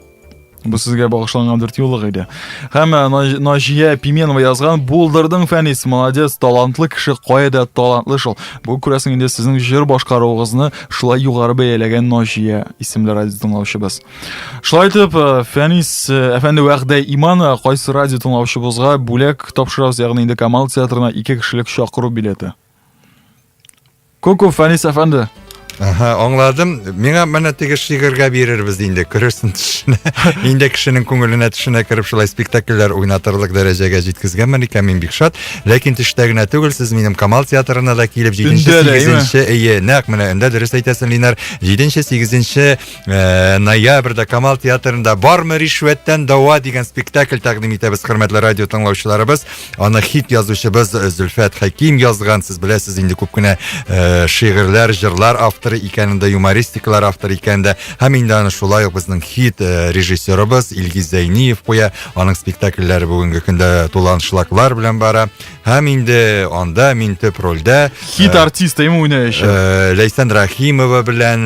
Бу сезгә багышланган дүртьюллык иде. Һәм э, Наҗия Пименова язган Булдырдың, Фәнис, молодец, талантлы кеше кая да талантлы шул. Бу күрәсең инде сезнең җыр башкаруыгызны шулай югары бәяләгән Наҗия исемле радио тыңлаучыбыз. Шулай итеп, э, Фәнис э, әфәнде Вәгъдә Иман кайсы радио тыңлаучыбызга бүләк тапшырабыз, ягъни инде Камал театрына ике кешелек чакыру билеты. Күп-күп Фәнис әфәнде. Аһа, аңладым. Миңа менә теге шигырьгә бирербез инде. Керерсең төшенә. Инде кешенең күңеленә төшенә кереп шулай спектакльләр уйнатырлык дәрәҗәгә җиткезгәнмен икән, мин бик шат. Ләкин төштә генә түгел, сез минем Камал театрына да килеп 7-нче, 8-нче, әйе, нәкъ менә өндә дөрес әйтәсең, Линар. 7-нче, 8-нче э, ноябрьдә Камал театрында Бармы ришвәттән дава дигән спектакль тәкъдим итәбез, хөрмәтле радио тыңлаучыларыбыз. Аны хит язучыбыз э, Зөлфәт Хәким язган. Сез беләсез инде күп кенә э, шигырьләр, җырлар авторы икәнен дә, юмористикалар авторы икәнен дә. Һәм инде аны шулай ук безнең хит э, режиссерыбыз Илгиз Зәйниев куя. Аның спектакльләре бүгенге көндә тулы аншлаглар белән бара. Һәм инде анда мин төп рольдә. Хит артист әйме уйнаячак. Ләйсән Рәхимова белән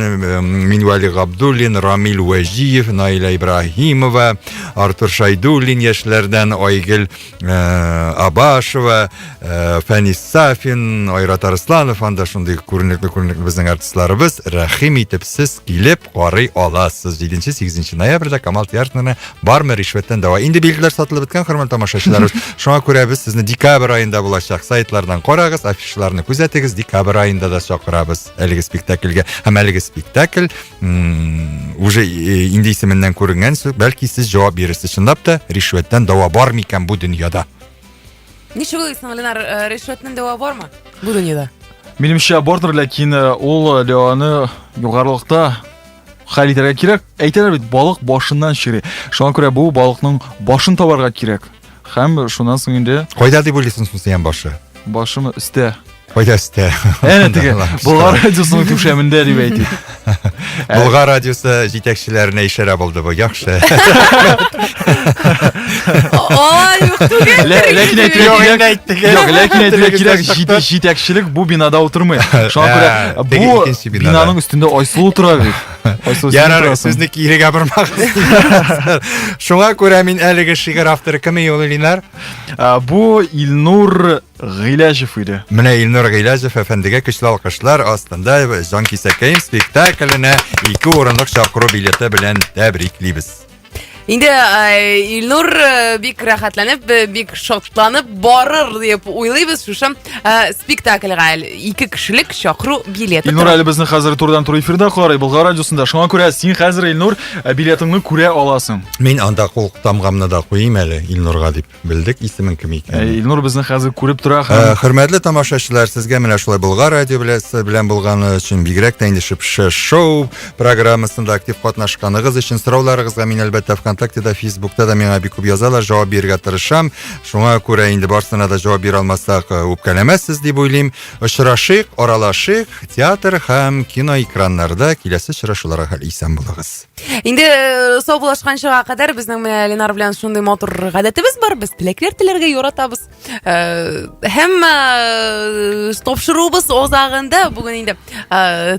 Минвәли Габдуллин, Рамил Вәҗиев, Наилә Ибраһимова, Артур Шайдуллин яшьләрдән Айгөл Э, Абашева, э, Фәнис Сафин, Айрат Арысланов, анда шундый күренекле күренекле безнең артистларыбыз. Рәхим итеп сез килеп карый аласыз. 7-8 ноябрьдә Камал театрына бармы ришвәттән дәва. Инде билетлар сатылып беткән, хөрмәтле тамашачыларыбыз. Шуңа күрә без сезне декабрь аенда булачак сайтлардан карагыз, афишаларны күзәтегез. Декабрь аенда да чакырабыз әлеге спектакльгә. Һәм әлеге спектакль уже э, инде исеменнән күренгән бәлки сез җавап бирерсез чынлап та ришвәттән дава бар микән бу дөньяда ничек уйлыйсың ленар э, ришвәттән дәва бармы бу дөньяда минемчә бардыр ләкин э, ул дәваны югарылыкта хәл итәргә кирәк әйтәләр бит балык башыннан чери шуңа күрә бу балыкның башын табарга кирәк һәм шуннан соң инде кайда дип уйлыйсың соң син башы башым өстә Кайда өстә? Әнә теге Болгар радиосының түшәмендә дип әйтик. Болгар радиосы җитәкчеләренә ишарә булды бу. Яхшы. Ай, юк түгел. Ләкин әйтергә кирәк, юк, ләкин әйтергә кирәк, җитәкчелек бу бинада утырмый. Шуңа күрә бу бинаның өстендә Айсылу тора бит. Айсылу, син Ярар, утырасың. сүзне кирегә бормагыз. Шуңа күрә мин әлеге шигырь авторы кем ул, Линар? Бу Илнур Гыйләҗев иде. Менә Илнур Гыйләҗев әфәндегә көчле алкышлар астында Җан кисәкәем спектакленә ике урынлык чакыру билеты белән тәбриклибез. Инде э, Илнур э, бик рәхәтләнеп, э, бик шатланып барыр дип уйлыйбыз шушы спектакльгә. Ике кешелек чакыру билеты. Илнур әле безне хәзер турыдан-туры эфирда карый, Болгар радиосында. Шуңа күрә син хәзер, Илнур, билетыңны күрә аласың. Мин анда кул тамгамны да куйыйм әле Илнурга дип. Белдек исемен кем икәнен. Э, Илнур безне хәзер күреп тора һәм э, Хөрмәтле тамашачылар, сезгә менә шулай Болгар радио белән булганы өчен, бигрәк тә инде Шыпшы шоу программасында актив катнашканыгыз өчен сорауларыгызга мин әлбәттә ВКонтактеда, Фейсбукта да миңа бик күп язалар, җавап бирергә тырышам. Шуңа күрә инде барсына да җавап бирә алмасак, э, үпкәләмәссез дип уйлыйм. Очрашыйк, аралашыйк, театр һәм кино экраннарда киләсе очрашуларга хәл исән булыгыз. Инде э, саубуллашканчыга кадәр безнең менә Ленар белән шундый матур гадәтебез бар. Без теләкләр теләргә яратабыз. Э, һәм э, тапшыруыбыз азагында бүген инде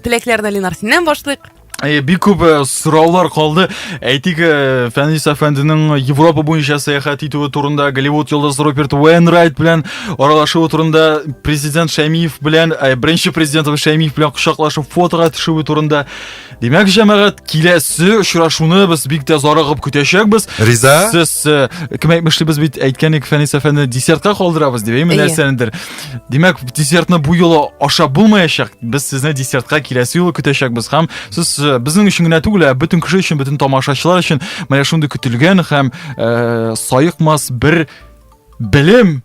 теләкләрне Ленар синнән башлыйк. Бик күп сораулар калды. Әйтик, Фәнис әфәнденең Европа буенча сәяхәт итүе турында, Голливуд йолдызы Руперт Уэнрайт белән аралашуы турында, президент Шәймиев белән, беренче президентыбыз Шәймиев белән кочаклашып фотога төшүе турында. Димәк, җәмәгать, киләсе очрашуны без бик тә зарыгып көтәчәкбез. Риза? Сез э, кем әйтмешли без бит әйткән идек Фәнис әфәнде десертка калдырабыз дип, әйме нәрсәнедер. Димәк, десертны бу юлы ашап булмаячак. Без сезне десертка киләсе юлы көтәчәкбез һәм сез э, безнең өчен генә түгел, ә бөтен кеше өчен, бөтен тамашачылар өчен менә шундый көтелгән һәм э, саекмас бер белем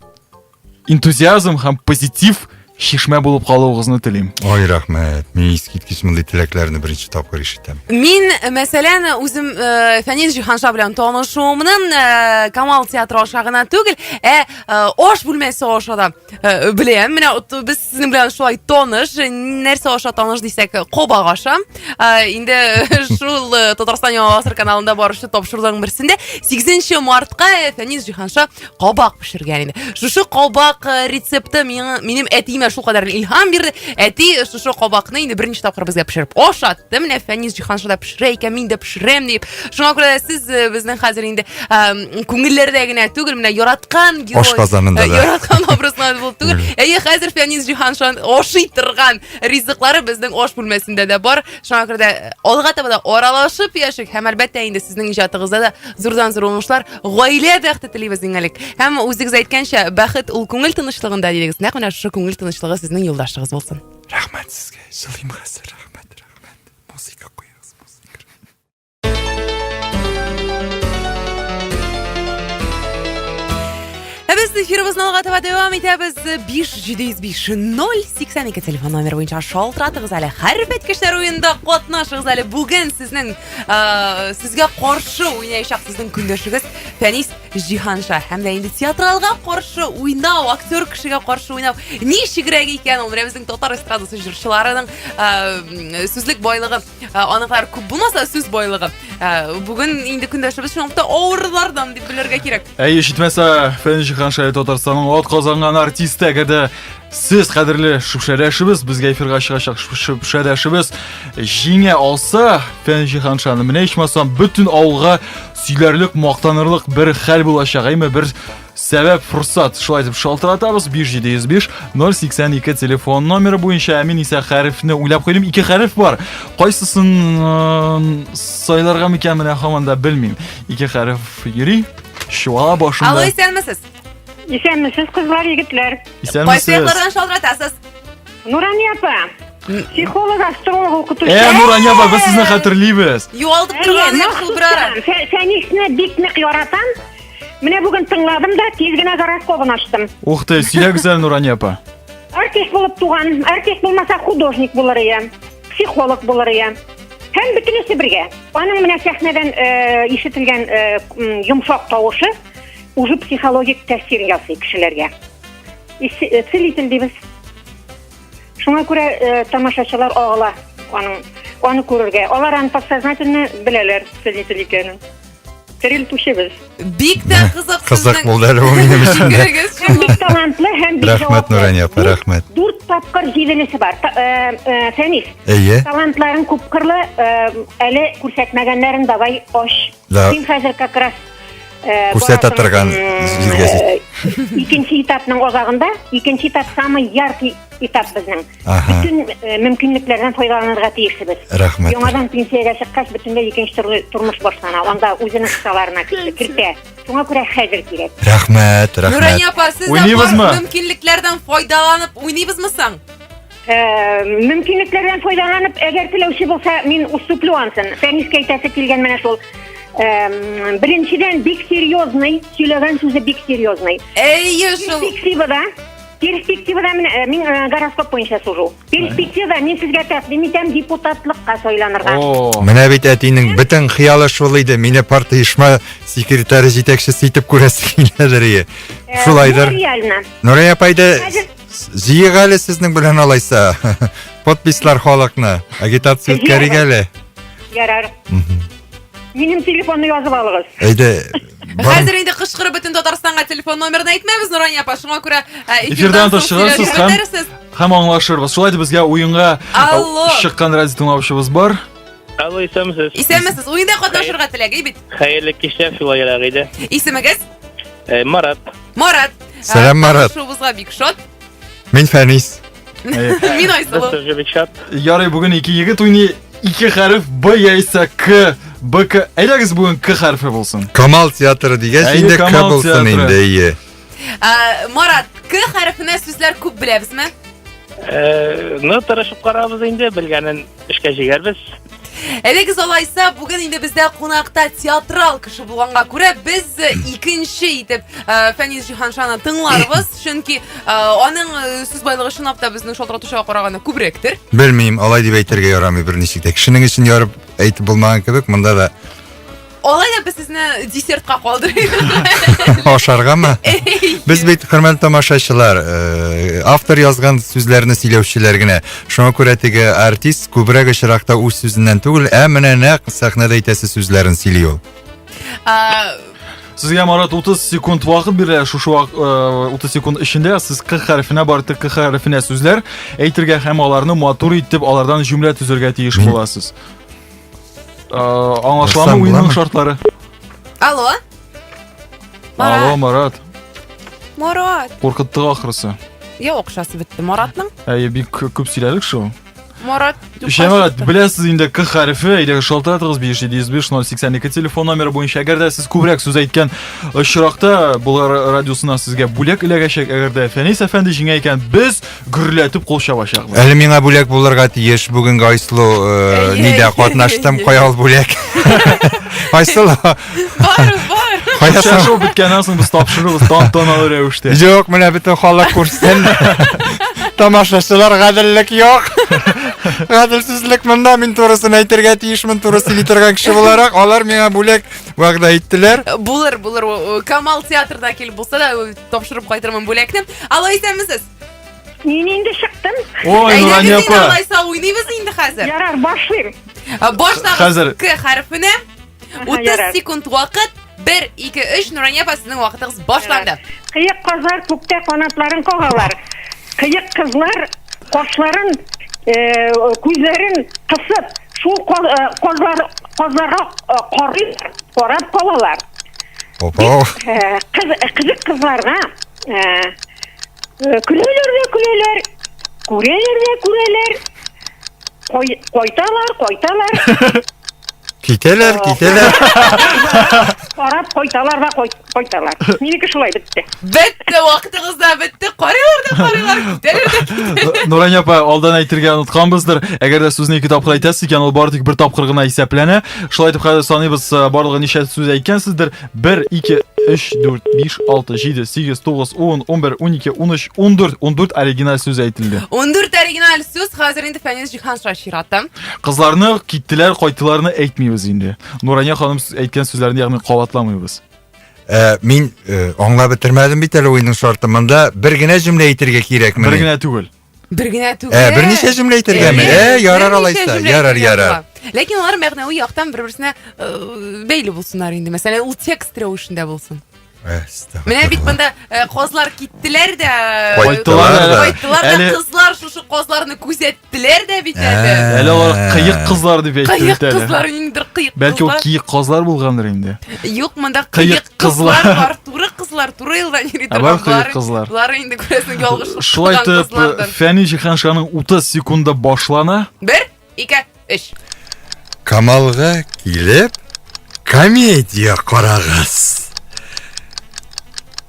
энтузиазм һәм позитив чишмә булып калуыгызны телим. Ой, рәхмәт. Мин искиткеч мондый теләкләрне беренче тапкыр ишетәм. Мин, мәсәлән, үзем э, Фәнис Җиһанша белән танышуымны э, Камал театры аша гына түгел, ә э, аш бүлмәсе аша да Э, беләм, менә вот без сезнең белән шулай таныш, нәрсә аша таныш дисәк, кабак аша. Э, инде шул э, Татарстан Яңа гасыр каналында баручы тапшыруларның берсендә 8 мартка Фәнис Җиһанша кабак пешергән иде. Шушы кабак рецепты минем әтиемә шулкадәр илһам бирде. Әти шушы кабакны инде берничә тапкыр безгә пешереп ашатты. Менә Фәнис Җиһанша да пешерә икән, мин дә пешерәм дип. Шуңа күрә сез безнең хәзер инде күңелләрдә генә түгел, менә яраткан герой. Аш казанында да. Яраткан образлар булып түгел. Әйе, хәзер Фәнис Җиһаншин ашый торган ризыклары безнең аш бүлмәсендә дә бар. Шуңа күрә дә алга таба да аралашып яшик һәм әлбәттә инде сезнең иҗатыгызда да зурдан-зур уңышлар, гаилә бәхете телибез иң элек. Һәм үзегез әйткәнчә, бәхет ул күңел тынычлыгында дидегез. Нәкъ менә шушы күңел тынычлыгы сезнең юлдашыгыз булсын. Рәхмәт сезгә. Җылыйм хәзер, рәхмәт, рәхмәт. Музыка куегыз, музыка. Ә без эфирыбызны алга таба дәвам итәбез. 5705 082 телефон номеры буенча шалтыратыгыз әле. Хәреф әйткечләр уенында катнашыгыз әле. Бүген сезнең э, сезгә каршы уйнаячак сезнең көндәшегез Фәнис Җиһанша. Һәм дә инде театралга каршы уйнау, актер кешегә каршы уйнау ничегрәк икән ул? Менә безнең татар эстрадасы җырчыларының э, сүзлек байлыгы Ә, Аныкылар күп булмаса сүз байлыгы. Ә, Бүген инде көндәшебез чынлап та авырлардан дип белергә кирәк. Әйе, җитмәсә, Фәнис Җиһанша Татарстанның ат казанган артисты, әгәр дә сез кадерле шөпшәдәшебез, безгә эфирга чыгачак шөпшәдәшебез җиңә алса, Фәнис Җиһаншаны менә ичмасам бөтен авылга сөйләрлек, мактанырлык бер хәл булачак, әйме бер Сәбәп форсат. Шулай итеп шалтыратабыз 5705 082 телефон номеры буенча. Ә мин исә хәрефне уйлап куйдым. Ике хәреф бар. Кайсысын э, сайларга микән менә һаман да белмим. Ике хәреф йөри. Чуала башымда. Алло, исәнмесез. Исәнмесез, кызлар, егетләр. Кайсы Исәнмесез. яклардан шалтыратасыз? Нурания апа, психолог, астролог, укытучы. Э, Нурания апа, без сезне хәтерлибез. Югалтып торган идек шул бер ара. Фәнисне бик нык яратам. Менә бүген тыңладым да, тиз генә гороскобын ачтым. Ух ты, сөйләгез әле, Нурания апа. Артист булып туган, артист булмаса художник булыр ия, психолог булыр ия. Һәм бөтенесе бергә. Аның менә сәхнәдән э, ишетелгән э, йомшак тавышы уже психологик тәэсир ясый кешеләргә. Э, целитель дибез. Шуңа күрә э, тамашачылар агыла аның аны күрергә. Алар аны подсознательно беләләр целитель икәнен. Терелтүчебез. Бик тә кызык Кызык булды әле бу минем өчен дә. Һәм бик талантлы һәм бик Рәхмәт, Нурания апа, рәхмәт. Дүрт тапкыр җиделесе бар. Э, э, Фәнис. Әйе. Талантларың күпкырлы, э, әле күрсәтмәгәннәрен давай ач. Да. Син хәзер как раз Күрсәтә торган җиргә җит. Икенче этапның азагында, икенче этап самый яркий этап безнең. Бөтен э, мөмкинлекләрдән файдаланырга тиешбез. Рәхмәт. Яңадан пенсиягә чыккач, бөтенләй икенче төрле тормыш башлана. Анда үзенең кысаларына кертә. Шуңа күрә хәзер кирәк. Рәхмәт, рәхмәт. Нурания апа, сез дә бар мөмкинлекләрдән файдаланып уйныйбызмы соң? Э, мөмкинлекләрдән файдаланып, әгәр теләүче булса, мин уступлю ансын. Фәнискә әйтәсе килгән менә шул. Эм, беренчедән бик серьезный, сөйләгән сүзе бик серьезный. Әйе, шул. Перспективада Перспективада менә э, мин э, гороскоп буенча сужу. Перспективада мин сезгә тәкъдим итәм депутатлыкка сайланырга. Менә бит әтинең бөтен хыялы шул иде. Мине партоешма секретаре җитәкчесе итеп күрәсе киләдер ие. Э, Шулайдыр. Бу реально. Нурия апай да Хәзер- җыйык әле сезнең белән алайса. Подпислар халыкны. Агитация үткәрик әле. Ярар. Минем телефонны язып алыгыз. Әйдә. Хәзер инде кычкырып бөтен Татарстанга телефон номерын әйтмәбез, Нурания апа. Шуңа күрә э, Эфирдан тыш чыгарсыз һәм бетерерсез. һәм аңлашырбыз. Шулай итеп безгә уенга э, Алло. чыккан радио тыңлаучыбыз бар. Алло, исәнмесез. Исәнмесез. Уенда катнашырга теләк, бит. Хәерле кичләр, шулайрак иде. Исемегез? Э, Марат. Марат. Сәлам, Марат. Танышуыбызга бик шат. Мин Фәнис. Мин Айсылу. Ярый, бүген ике егет уйный. Ике хәреф Б яисә К. Б К. Әйдәгез бүген К хәрефе булсын. Камал театры дигәч, Әйе, инде К Камал булсын театры. инде, әйе. Ә, Марат, К хәрефенә сүзләр күп беләбезме? Э, ну, тырышып карабыз инде, белгәнен эшкә җигәрбез. Әйдәгез алайса, бүген инде бездә кунакта театрал кеше булганга күрә, без э, икенче итеп э, Фәнис Җиһаншаны тыңларбыз, чөнки э, аның сүз байлыгы чынлап та безнең шалтыратучыга караганда күбрәктер. Белмим, алай дип әйтергә ярамый берничек тә. Кешенең эчен ярып әйтеп булмаган кебек, монда да. Алай да без сезне десертка калдырыйк. Ашаргамы? Без бит, хөрмәтле тамашачылар, э, автор язган сүзләрне сөйләүчеләр генә. Шуңа күрә теге артист күбрәк очракта үз сүзеннән түгел, ә менә нәкъ сәхнәдә әйтәсе сүзләрен сөйли ул. А, Сезгә Марат 30 секунд вакыт бирелә. Шушы вак, 30 э, секунд эчендә сез К хәрефенә бары тик К хәрефенә сүзләр әйтергә һәм аларны матур итеп алардан җөмлә төзергә тиеш буласыз. Э, аңлашыламы уенның шартлары? Алло. Алло, Марат. Марат. Куркыттык ахрысы. Я акчасы бетте Маратның. Әйе, бик күп сөйләдек шул. Марат, Җәмәгать, беләсез инде К хәрефе, әйдәгез шалтыратыгыз 575 082 телефон номеры буенча. Әгәр дә сез күбрәк сүз әйткән очракта, Болгар радиосыннан сезгә бүләк эләгәчәк. Әгәр дә Фәнис әфәнде җиңә икән, без гөрләтеп кул чабачакбыз. Әле миңа бүләк булырга тиеш. Бүгенге Айсылу э, нидә катнаштым, кая ул бүләк? Айсылу. Бар, бар. Кая соң? Шашу беткәннән соң без тапшырырбыз тантаналы рәвештә. Юк, менә бөтен халык күрсен. Тамашачылар гаделлек юк. Гаделсезлек монда мин турысын әйтергә тиешмен, туры сөйли торган кеше буларак, алар миңа бүләк вәгъдә иттеләр. Булыр, булыр. Камал театрда килеп булса да тапшырып кайтырмын бүләкне. Алло, исәнмесез. Мин инде чыктым. Ой, Нурания Әйдәгез инде апа. алайса уйныйбыз инде хәзер. Ярар, башлыйм. Баштагыз Хәзер. К хәрефенә. Аһа, 30 ярар. секунд вакыт. 1, 2, 3. Нурания апа, сезнең вакытыгыз башланды. Кыек казлар күктә канатларын кагалар. Кыек кызлар кашларын, э, күзләрен кысып, шул э, казлар, казларга э, карыйлар, карап калалар. Опа. Э, кыз, кызык кызларга э, Э, көләләр дә көләләр, күрәләр дә күрәләр. Кай, кайталар, кайталар. Китәләр, китәләр. Карап кайталар да кайталар. Минеке шулай бетте. Бетте, вакытыгыз да бетте. Карыйлар да карыйлар, китәләр дә китәләр. Нурания апа, алдан әйтергә онытканбыздыр. Әгәр дә сүзне ике тапкыр әйтәсез икән, ул бары тик бер тапкыр гына исәпләнә. Шулай итеп хәзер саныйбыз, э, барлыгы ничә сүз әйткәнсездер. 1, 2, 3, 4, 5, 6, 7, 8, 9, 10, 11, 12, 13, 14. 14 оригиналь сүз әйтелде. 14 оригиналь сүз хәзер инде Фәнис Җиһанша чираты. Кызларны киттеләр, кайттыларны әйтмибез инде. Нурания ханым әйткән сүзләрне ягъни кабатламыйбыз. Ә, мин э, аңлап бетермәдем бит әле уенның шарты. Монда бер генә җөмлә әйтергә кирәкме? Бер генә түгел. Бер генә түгел. Ә, берничә җөмлә әйтергәме? Ә, ярар Берничә алайса, җөмлә ярар, әйтергә ярар. була. Ләкин алар мәгънәви яктан бер-берсенә э, бәйле булсыннар инде. Мәсәлән, ул текст рәвешендә булсын. Менә бит монда э, казлар киттеләр дә, Кайттылар да. кайттылар да, Әле- кызлар шушы казларны күзәттеләр дә бит әле. Әле алар кыек кызлар дип әйтте Кыек бит әле. кызлар, ниндидер кыек Бәлки ул кызлар. киек казлар булгандыр инде. Юк, монда Кыек кыек кызлар кызлар. бар, туры кызлар, туры юлдан йөри Ә бар торган. кыек Болары- кызлар. Болары инде күрәсең ялгышлык Шулай кылган итеп, кызлардыр. Фәни Җиһаншаның 30 секунды башлана. Бер, ике, өч. Камалга килеп, комедия карагыз.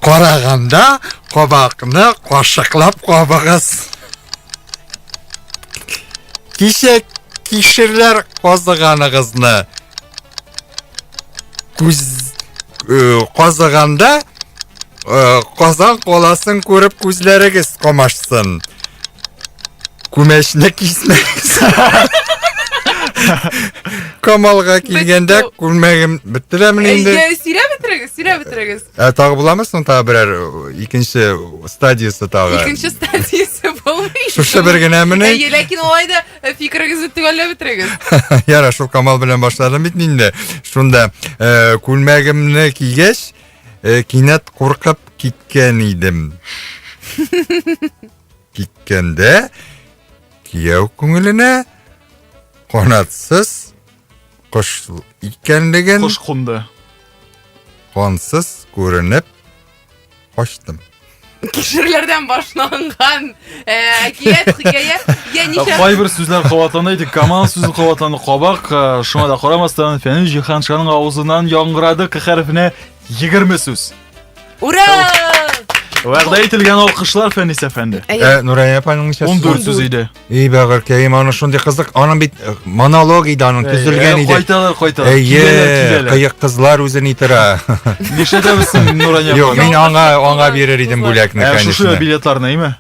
Караганда кабакны кашыклап кабыгыз. Кичә кишерләр казыганыгызны күз э, казыганда э, Казан каласын күреп күзләрегез камашсын. Күмәчне кисмәгез. Камалга килгәндә күлмәгем бетте дә менә инде. Әйдә, сөйләп бетерегез, сөйләп бетерегез. Ә тагы буламы соң тагы берәр э, икенче стадиясе тагы? Икенче стадиясе булмый. Шушы бер генәмени? Әйе, ләкин алай да э, фикерегезне төгәлләп бетерегез. Яра, шул Камал белән башладым бит мин дә. Шунда э, күлмәгемне кигәч, э, кинәт куркып киткән идем. Киткәндә кияү күңеленә канатсыз кош икәнлеген Кош кунды. Кансыз күренеп качтым. Кишерләрдән башланган э, әкият, хикәя. Я ничә Кайбер сүзләр кабатланды әйтик, Камал сүзе кабатланды, кабак, э, шуңа да карамастан, Фәнил Җиһаншаның авызыннан яңгырады К хәрефенә 20 сүз. Ура! Вәгъдә ителгән алкышлар, Фәнис әфәнде. Ә, Нурания апаның ничә 14 сүз иде. Эй, бәгырькәем, аның шундый кызык, аның бит э, монолог иде, аның төзелгән иде. Кайталар, кайталар. Әйе, Киләләр, кыек кызлар үзен итера. Нишләтәбез соң, Нурания Юк, мин аңа аңа бирер идем бүләкне, Ә, шушы конечно. билетларны, әйме?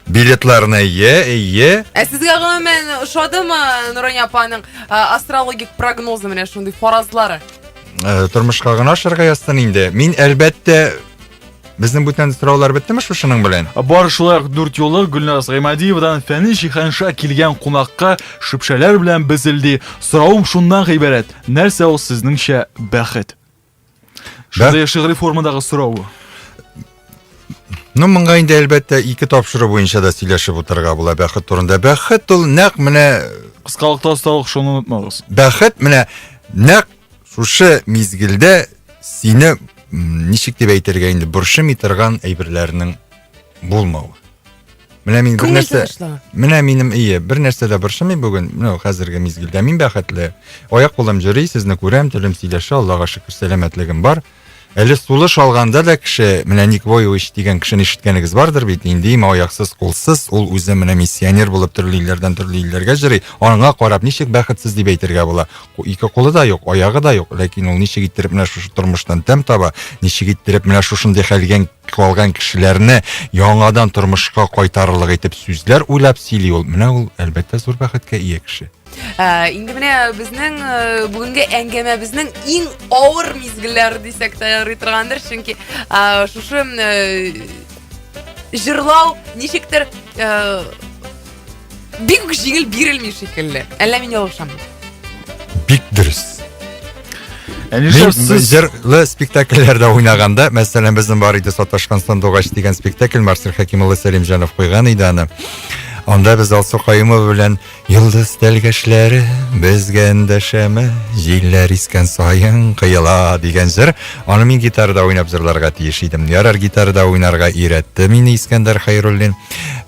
Билетларны, әйе, әйе. Ә сезгә гомумән ошадымы Нурания апаның астрологик прогнозы менә шундый фаразлары? э, тормышка гына ашырга язсын инде. Мин әлбәттә Безнең бүтән сораулар беттеме шушының белән? Бар шулай ук дүрт юлы Гөлназ Гыймадиевадан Фәнис Җиһанша килгән кунакка шөпшәләр белән безелди. Соравым шуннан гыйбарәт. Нәрсә ул сезнеңчә бәхет? Шундый шигъри формадагы сорау бу. Ну, моңа инде әлбәттә ике тапшыру буенча да сөйләшеп утырырга була бәхет турында. Бәхет ул нәкъ менә кыскалыкта осталык, шуны онытмагыз. Бәхет менә нәкъ шушы мизгелдә сине ничек дип әйтергә инде борчымый торган әйберләрнең булмавы. Менә мин бер нәрсә, менә минем ие, бер нәрсә дә борчымый бүген, менә хәзерге мизгелдә мин бәхетле. Аяк кулым йөри, сезне күрәм, телем сөйләшә, Аллага шөкер, сәламәтлегем бар. Әле сулыш алганда да кеше, менә Ник Войович дигән кешене ишеткәнегез бардыр бит, нинди аяксыз, кулсыз, ул үзе менә миссионер булып төрле илләрдән төрле илләргә йөри. Аңа карап ничек бәхетсез дип әйтергә була. Ике кулы да юк, аягы да юк, ләкин ул ничек иттереп менә шушы тормыштан тәм таба, ничек иттереп менә шушындый хәлгә калган кешеләрне яңадан тормышка кайтарырлык итеп сүзләр уйлап сөйли ул. Менә ул, әлбәттә, зур бәхеткә ия кеше. Ә, инде менә безнең э, бүгенге әңгәмәбезнең иң авыр мизгелләре дисәк тә ярый торгандыр, чөнки ә, шушы э, җырлау ничектер э, бик үк җиңел бирелми шикелле. Әллә мин ялгышаммы? Бик дөрес. Ә нишләп сез җырлы спектакльләрдә уйнаганда, мәсәлән, безнең бар иде Саташкан сандугач дигән спектакль, Марсель Хәким улы Сәлимҗанов куйган иде аны. Анда без Алсу Каюмова белән Йолдыз тәлгәшләре безгә эндәшәме, җилләр искән саен кыела дигән җыр. Аны мин гитарада уйнап җырларга тиеш идем. Ярар, гитарада уйнарга өйрәтте мине Искәндәр Хәйруллин.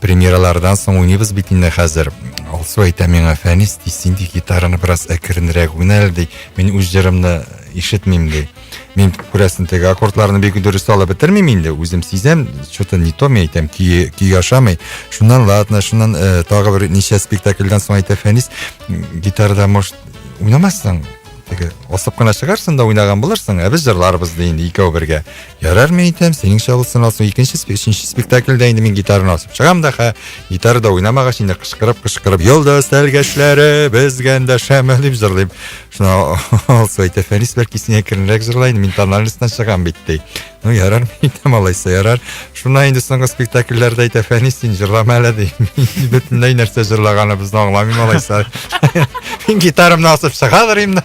Премьералардан соң уйныйбыз бит инде хәзер. Алсу әйтә миңа, Фәнис, ди, син ди гитараны бераз әкренрәк уйна әле, ди. Мин үз җырымны ишетмим, ди. Мин күрәсең, теге аккордларны бик дөрес алып бетермим инде, үзем сизәм, что-то не то, мин әйтәм, көе, көй ашамый. Шуннан ладно, шуннан э, тагы бер ничә спектакльдән соң әйтә Фәнис, гитарада, может, уйнамассың, теге асып кына чыгарсың да уйнаган булырсың, ә без җырларбыз ди инде икәү бергә. Ярар, мин әйтәм, синеңчә булсын алсын. Икенче, өченче спектакльдә инде мин гитараны асып чыгам да, хә, гитарада уйнамагач инде кычкырып-кычкырып, Йолдыз тәлгәшләре безгә эндәшәме дип җырлыйм. Шуна Алсу әйтә, Фәнис, бәлки син әкренрәк җырла инде, мин тональностьтан чыгам бит, ди. Ну, ярар, мин әйтәм, алайса, ярар. Шуна инде соңгы спектакльләрдә әйтә, Фәнис, син җырлама әле, ди. Мин бөтенләй нәрсә җырлаганыбызны аңламыйм, алайса. Мин гитарамны асып чыгадыр инде,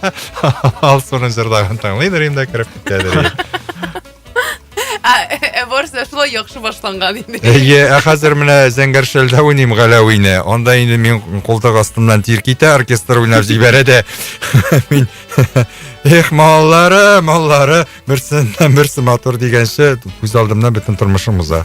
Алсуның җырлаган тыңлыйдыр инде, кереп китәдер. Ә, барысы да шулай яхшы башланган инде. Әйе, ә хәзер менә Зәңгәр шәлдә уйныйм Галәвине. Анда инде мин култык астымнан тир китә, оркестр уйнап җибәрә дә. Мин Эх, маллары, маллары, берсеннән берсе матур дигәнче, күз алдымнан бөтен тормышым уза.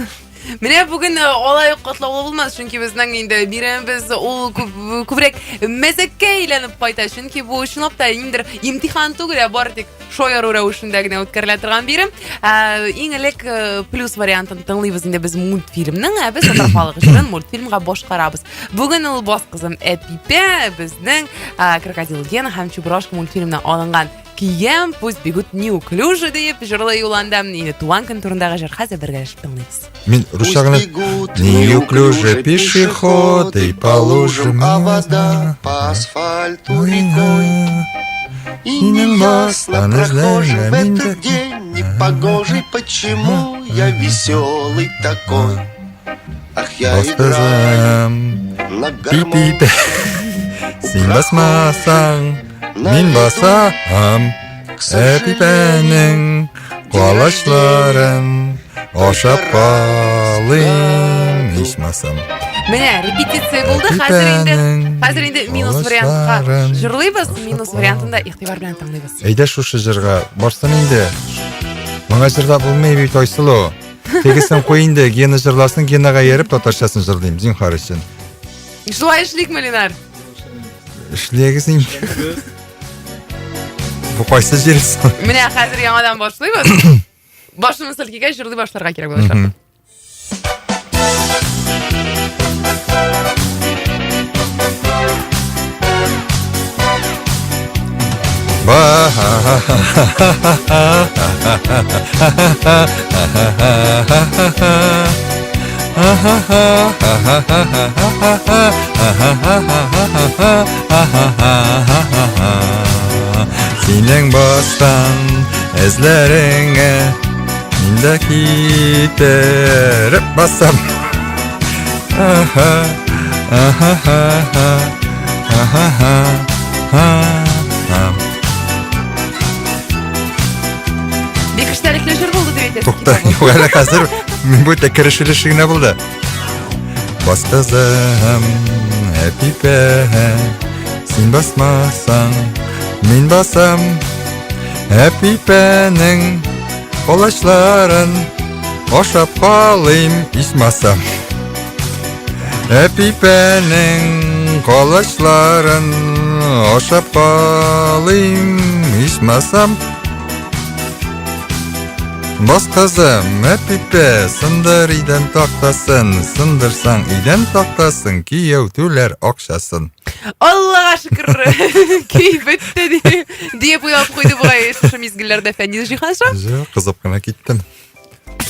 Менә бүген э, алай ук катлаулы булмас, чөнки безнең инде биремебез ул күп, күбрәк мәзәккә әйләнеп кайта, чөнки бу чынлап та ниндидер имтихан түгел, ә бары тик шаяру рәвешендә генә үткәрелә торган бирем. Ә, иң элек э, плюс вариантын тыңлыйбыз инде без мультфильмның, ә без татар халык җырын мультфильмга башкарабыз. Бүген ул Бас кызым Әпипә безнең ә, Крокодил Гена һәм Чебурашка мультфильмына алынган Кием, пусть бегут неуклюже диеп җырлый ул анда. Инде туган көн турындагы җыр хәзер бергәләшеп тыңлыйбыз. Мин русча гына неуклюже пешеходы по лужам, а вода по асфальту рекой. И неясно прохожим в этот день непогожий, почему я веселый такой. Ах, я играю на гармоне. Син басмасаң, мин басам. Әпипәнең калачларын ашап калыйм, ичмасам. Менә репетиция булды, хәзер инде хәзер инде минус вариантка җырлыйбыз, минус вариантын да игътибар белән тыңлыйбыз. Әйдә шушы җырга барсын инде. Моңа җырлап булмый бит, Айсылу. Тегесен куй инде, Гена җырласын, Генага ияреп татарчасын җырлыйм, зинһар өчен. Шулай эшликме, Ленар? Эшләгез инде. Бу кайсы җир соң? Менә хәзер яңадан башлыйбыз. Башны селкегә җырлый башларга кирәк булачак. Синең Синең баскан эзләреңә мин дә китереп басам. Аха, аха, аха, аха, аха. Бик эчтәлекле җыр булды дип әйтәсең. Тукта, юк әле хәзер мин бу тә кереш өлеше генә булды. Бас кызым, әпипә, син басмасаң, мин басам. Әпипәнең колачларын ашап калыйм, ичмасам. Әпипәнең колачларын ашап калыйм, ичмасам. Бас кызым, әпипә, сындыр идән тактасын, сындырсаң идән тактасын, кияү түләр акчасын. Аллага шөкер, көй бетте диеп уйлап куйды бугай шушы мизгелләрдә Фәнис Җиһанша. Җо, кызып кына киттем.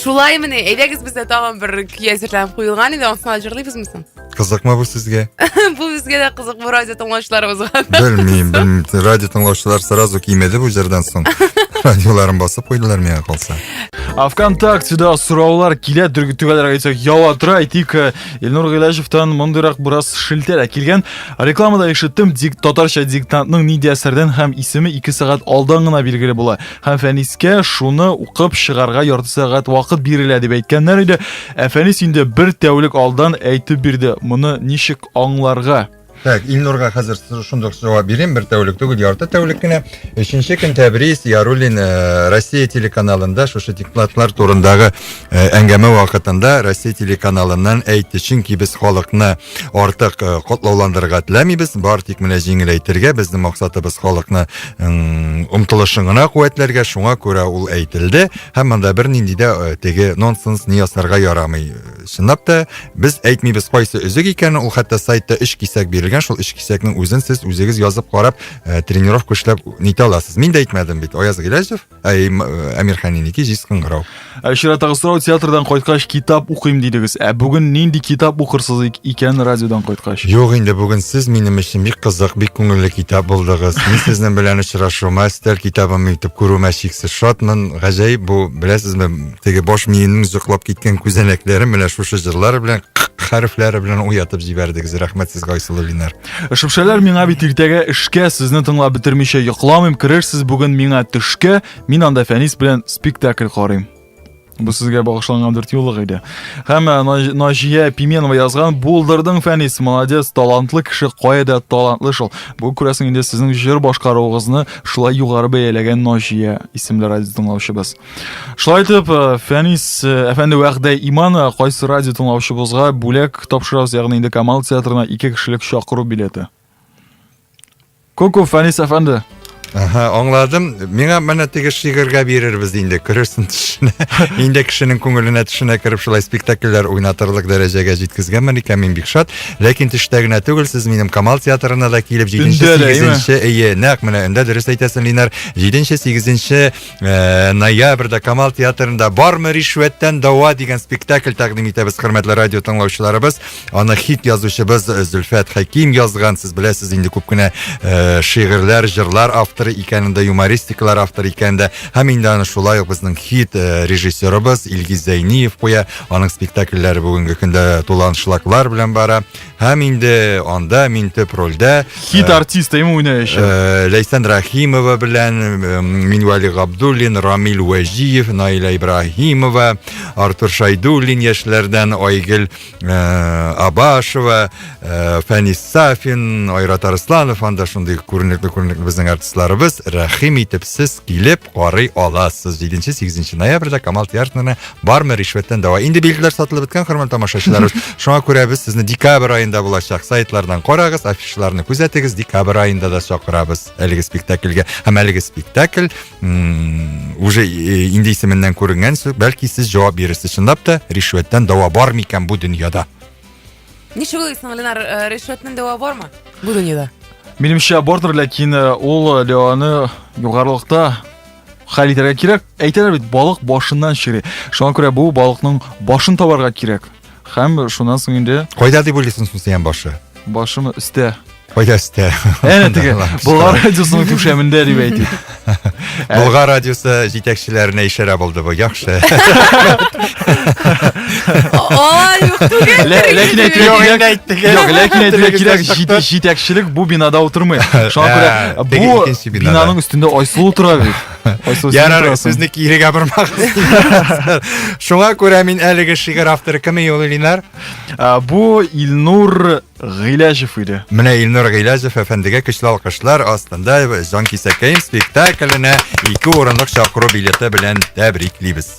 Шулай мени, әйдәгез бездә тагын бер көй әзерләнеп куелган иде, анысын да җырлыйбызмы соң? Кызыкмы бу сезгә? Бу безгә дә кызык, бу радио тыңлаучыларыбызга. Белмим, белмим. Радио тыңлаучылар сразу кимеде бу җырдан соң. Радиоларын басып куйдылар миңа калса. А ВКонтактеда сораулар килә, төгәлрәк әйтсәк, ява тора. Әйтик, э, Илнур Гыйләҗевтан мондыйрак бераз шелтә дә килгән. Рекламада ишеттем, дик, татарча диктантның нинди әсәрдән һәм исеме 2 сәгать алдан гына билгеле була. Һәм Фәнискә шуны укып чыгарга ярты сәгать вакыт бирелә дип әйткәннәр иде. Ә Фәнис инде бер тәүлек алдан әйтеп бирде. Моны ничек аңларга? Так, Илнурга хәзер шундук җавап бирим, бер тәүлек түгел, ярты тәүлек кенә. Өченче көн Тәбрис Яруллин э, Россия телеканалында шушы диктантлар турындагы э, әңгәмә вакытында Россия телеканалыннан әйтте, чөнки без халыкны артык э, котлауландырырга теләмибез, бар тик менә җиңеләйтергә, безнең максатыбыз халыкны омтылышын гына куәтләргә, шуңа күрә ул әйтелде. Һәм монда бернинди дә э, теге нонсенс ни ясарга ярамый. Чынлап та без әйтмибез кайсы өзек икәнен, ул хәтта сайтта өч кисәк бирелгән, шул өч кисәкнең үзен сез үзегез язып карап, э, тренировка эшләп нитә аласыз. Мин дә әйтмәдем бит, Аяз Гыйләҗев. Әй, Әмирхан Еники, җиз кыңгырау. Ә чираттагы сорау театрдан кайткач китап укыйм дидегез. Ә бүген нинди китап укырсыз икән радиодан кайткач? Юк инде бүген сез минем өчен бик кызык, бик күңелле китап булдыгыз. Мин сезнең белән очрашуыма, өстәл китабым итеп күрүемә чиксез шатмын. Гаҗәеп бу, беләсезме, теге баш миенең йоклап киткән күзәнәкләрен менә шушы җырлар белән хәрефләре белән уятып җибәрдегез. Рәхмәт сезгә, Айсылу Линар. Шөпшәләр миңа бит иртәгә эшкә, сезне тыңлап бетермичә йокламыйм, керерсез бүген миңа төшкә, мин анда Фәнис белән спектакль карыйм. Бу сезгә багышланган дүрт юллык иде. Һәм э, Наҗия Пименова язган, булдырдың Фәнис, молодец, талантлы кеше, кая да талантлы шул. Бу күрәсең инде сезнең җыр башкаруыгызны шулай югары бәяләгән Наҗия исемле радио тыңлаучыбыз. Шулай итеп, э, Фәнис э, әфәнде вәгъдә иман э, кайсы радио тыңлаучыбызга бүләк тапшырабыз, ягъни инде Камал театрына ике кешелек чакыру билеты. Күп Фәнис әфәнде. Аһа, аңладым. Миңа менә теге шигырьгә бирербез инде. Керерсен төшенә. Инде кешенең күңеленә төшенә кереп шулай спектакльләр уйнатырлык дәрәҗәгә җиткезгәнмен икән, мин бик шат. Ләкин төштә генә түгел, сез минем Камал театрына да килеп 7-8-нче, әйе, нәкъ менә өндә дөрес әйтәсең, Линар. 7-8 Э, ноябрьдә Камал театрында Бармы ришвәттән дава дигән спектакль тәкъдим итәбез, хөрмәтле радио тыңлаучыларыбыз. Аны хит язучыбыз э, Зөлфәт Хәким язган. Сез беләсез инде күп кенә э, шигырьләр, җырлар авторы икәнен дә, юмористикалар авторы икәнен дә. Һәм инде аны шулай ук безнең хит режиссерыбыз Илгиз Зәйниев куя. Аның спектакльләре бүгенге көндә тулы аншлаглар белән бара. Һәм инде анда мин төп рольдә. Хит э, артист әйме уйнаячак. Э, Ләйсән Рахимова белән э, Минвали Габдуллин, Рамил Вәҗиев, Наилә Ибраһимова, Артур Шайдуллин яшьләрдән Айгөл Абашева, Фәнис Сафин, Айрат Арсланов, анда шундый күренекле күренекле безнең артистларыбыз. Рәхим итеп сез килеп карый аласыз. 7-8 ноябрьдә Камал театрына Бармы ришвәттән дәва? Инде билетлар сатылып беткән, хөрмәтле тамашачыларыбыз. Шуңа күрә без сезне декабрь аенда булачак сайтлардан карагыз, афишаларны күзәтегез. Декабрь аенда да чакырабыз әлеге спектакльгә. Һәм әлеге спектакль уже э, инде исеменнән күренгән, бәлки сез җавап бирерсез. Чынлап та ришвәттән дәва бар микән бу дөньяда? Ничек уйлыйсың, Ленар, э, ришвәтнең дәва бармы бу дөньяда? Минемчә бардыр, ләкин э, ул дәваны югарылыкта хәл итәргә кирәк. Әйтәләр бит, балык башыннан чери. Шуңа күрә бу балыкның башын табарга кирәк. Һәм шуннан соң инде Кайда дип уйлыйсың соң синең башы? Башым өстә. Кайда өстәл? Әнә теге Болгар радиосының түшәмендә дип әйтик. Болгар радиосы җитәкчеләренә ишарә булды бу. Яхшы. Алай юк түгел. Ләкин әйтергә кирәк, юк, ләкин әйтергә кирәк, җитәкчелек бу бинада утырмый. Шуңа күрә бу бинаның өстендә Айсылу тора бит. Айсылу, син Ярар, утырасың. сүзне кирегә бормагыз. Шуңа күрә мин әлеге шигырь авторы кем ул, Линар? Бу Илнур Гыйләҗев иде. Менә Илнур Гыйләҗев әфәндегә көчле алкышлар астында Җанкисәкәем спектакленә ике урынлык чакыру билеты белән тәбриклибез.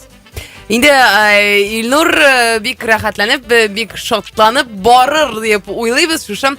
Инде э, Илнур э, бик рәхәтләнеп, э, бик шатланып барыр дип уйлыйбыз шушы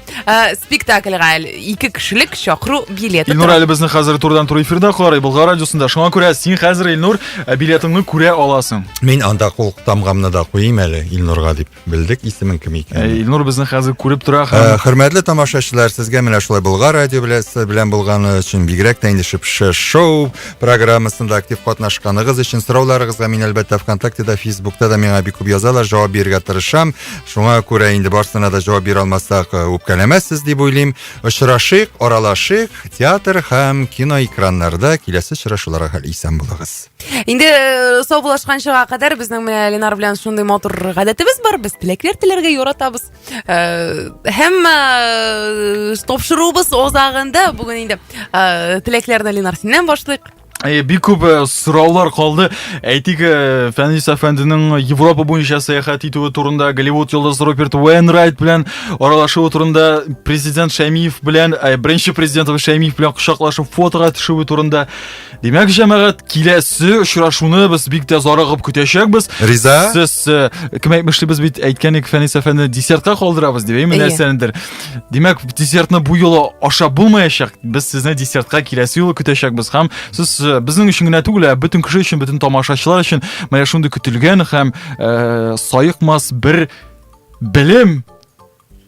спектакльгә. Ике кешелек чакыру билеты. Илнур әле безне хәзер турыдан-туры эфирда карый, Болгар радиосында. Шуңа күрә син хәзер, Илнур, билетыңны күрә аласың. Мин анда кул тамгамны да куйыйм әле Илнурга дип. Белдек исемен кем икәнен. Э, Илнур безне хәзер күреп тора һәм э, Хөрмәтле тамашачылар, сезгә менә шулай Болгар радио белән булганы өчен, бигрәк тә инде Шыпшы шоу программасында актив катнашканыгыз өчен сорауларыгызга мин әлбәттә ВКонтактеда, Фейсбукта да миңа бик күп язалар, җавап бирергә тырышам. Шуңа күрә инде барсына да җавап бирә алмасак, э, үпкәләмәссез дип уйлыйм. Очрашыйк, аралашыйк, театр һәм кино экраннарда киләсе очрашуларга хәл исән булыгыз. Инде э, саубуллашканчыга кадәр безнең менә Ленар белән шундый матур гадәтебез бар. Без теләкләр теләргә яратабыз. Э, һәм э, тапшыруыбыз азагында бүген инде теләкләрне Ленар синнән башлыйк. Бик күп сораулар калды. Әйтик, Фәнис әфәнденең Европа буенча сәяхәт итүе турында, Голливуд йолдызы Роберт Уэнрайт белән аралашуы турында, президент Шәймиев белән, беренче президентыбыз Шәймиев белән кочаклашып фотога төшүе турында. Димәк, җәмәгать, киләсе очрашуны без бик тә зарыгып көтәчәкбез. Риза? Сез э, кем әйтмешли, без бит әйткән идек, Фәнис әфәнде, десертка калдырабыз дип, әйме нәрсәнедер. Димәк, десертны бу юлы ашап булмаячак. Без сезне десертка киләсе юлы көтәчәкбез һәм сез э, безнең өчен генә түгел, ә бөтен кеше өчен, бөтен тамашачылар өчен менә шундый көтелгән һәм э, саекмас бер белем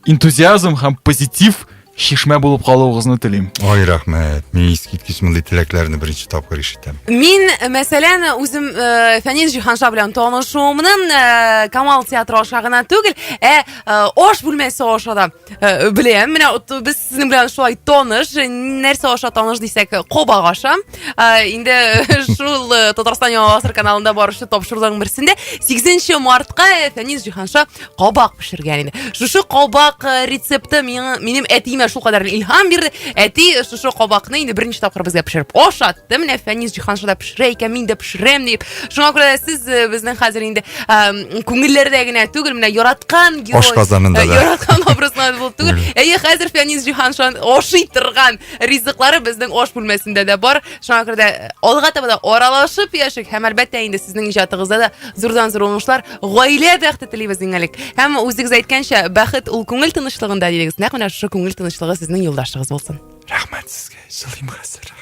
энтузиазм һәм позитив чишмә булып калуыгызны телим. Ой, рәхмәт. Мин искиткеч мондый теләкләрне беренче тапкыр ишетәм. Мин, мәсәлән, үзем э, Фәнис Җиһанша белән танышуымны э, Камал театры аша гына түгел, ә э, аш бүлмәсе аша да э, беләм. Менә без сезнең белән шулай таныш. Нәрсә аша таныш дисәк, кобак аша. Э, инде шул э, Татарстан Яңа гасыр каналында баручы тапшыруларның берсендә 8 мартка Фәнис Җиһанша кабак пешергән иде. Шушы кабак э, рецепты миңа минем әтиемә шулкадәр илһам бирде. Әти шушы кабакны инде берничә тапкыр безгә пешереп ашатты. Менә Фәнис Җиһанша да пешерә икән, мин дә пешерәм дип. Шуңа күрә дә сез э, безнең хәзер инде э, күңелләрдә генә түгел, менә яраткан герой, Ашказанында да. яраткан образлар булып түгел. Әйе, хәзер Фәнис Җиһанша ашый торган ризыклары безнең аш бүлмәсендә дә бар. Шуңа күрә дә алга таба да аралашып яшик һәм әлбәттә инде сезнең иҗатыгызда да зурдан-зур уңышлар, гаилә бәхете телибез иң элек. Һәм үзегез әйткәнчә, бәхет ул күңел тынычлыгында дидегез. Нәкъ менә шушы күңел тынычлыгы сезнең юлдашыгыз булсын. Рәхмәт сезгә. Җылыйм хәзер.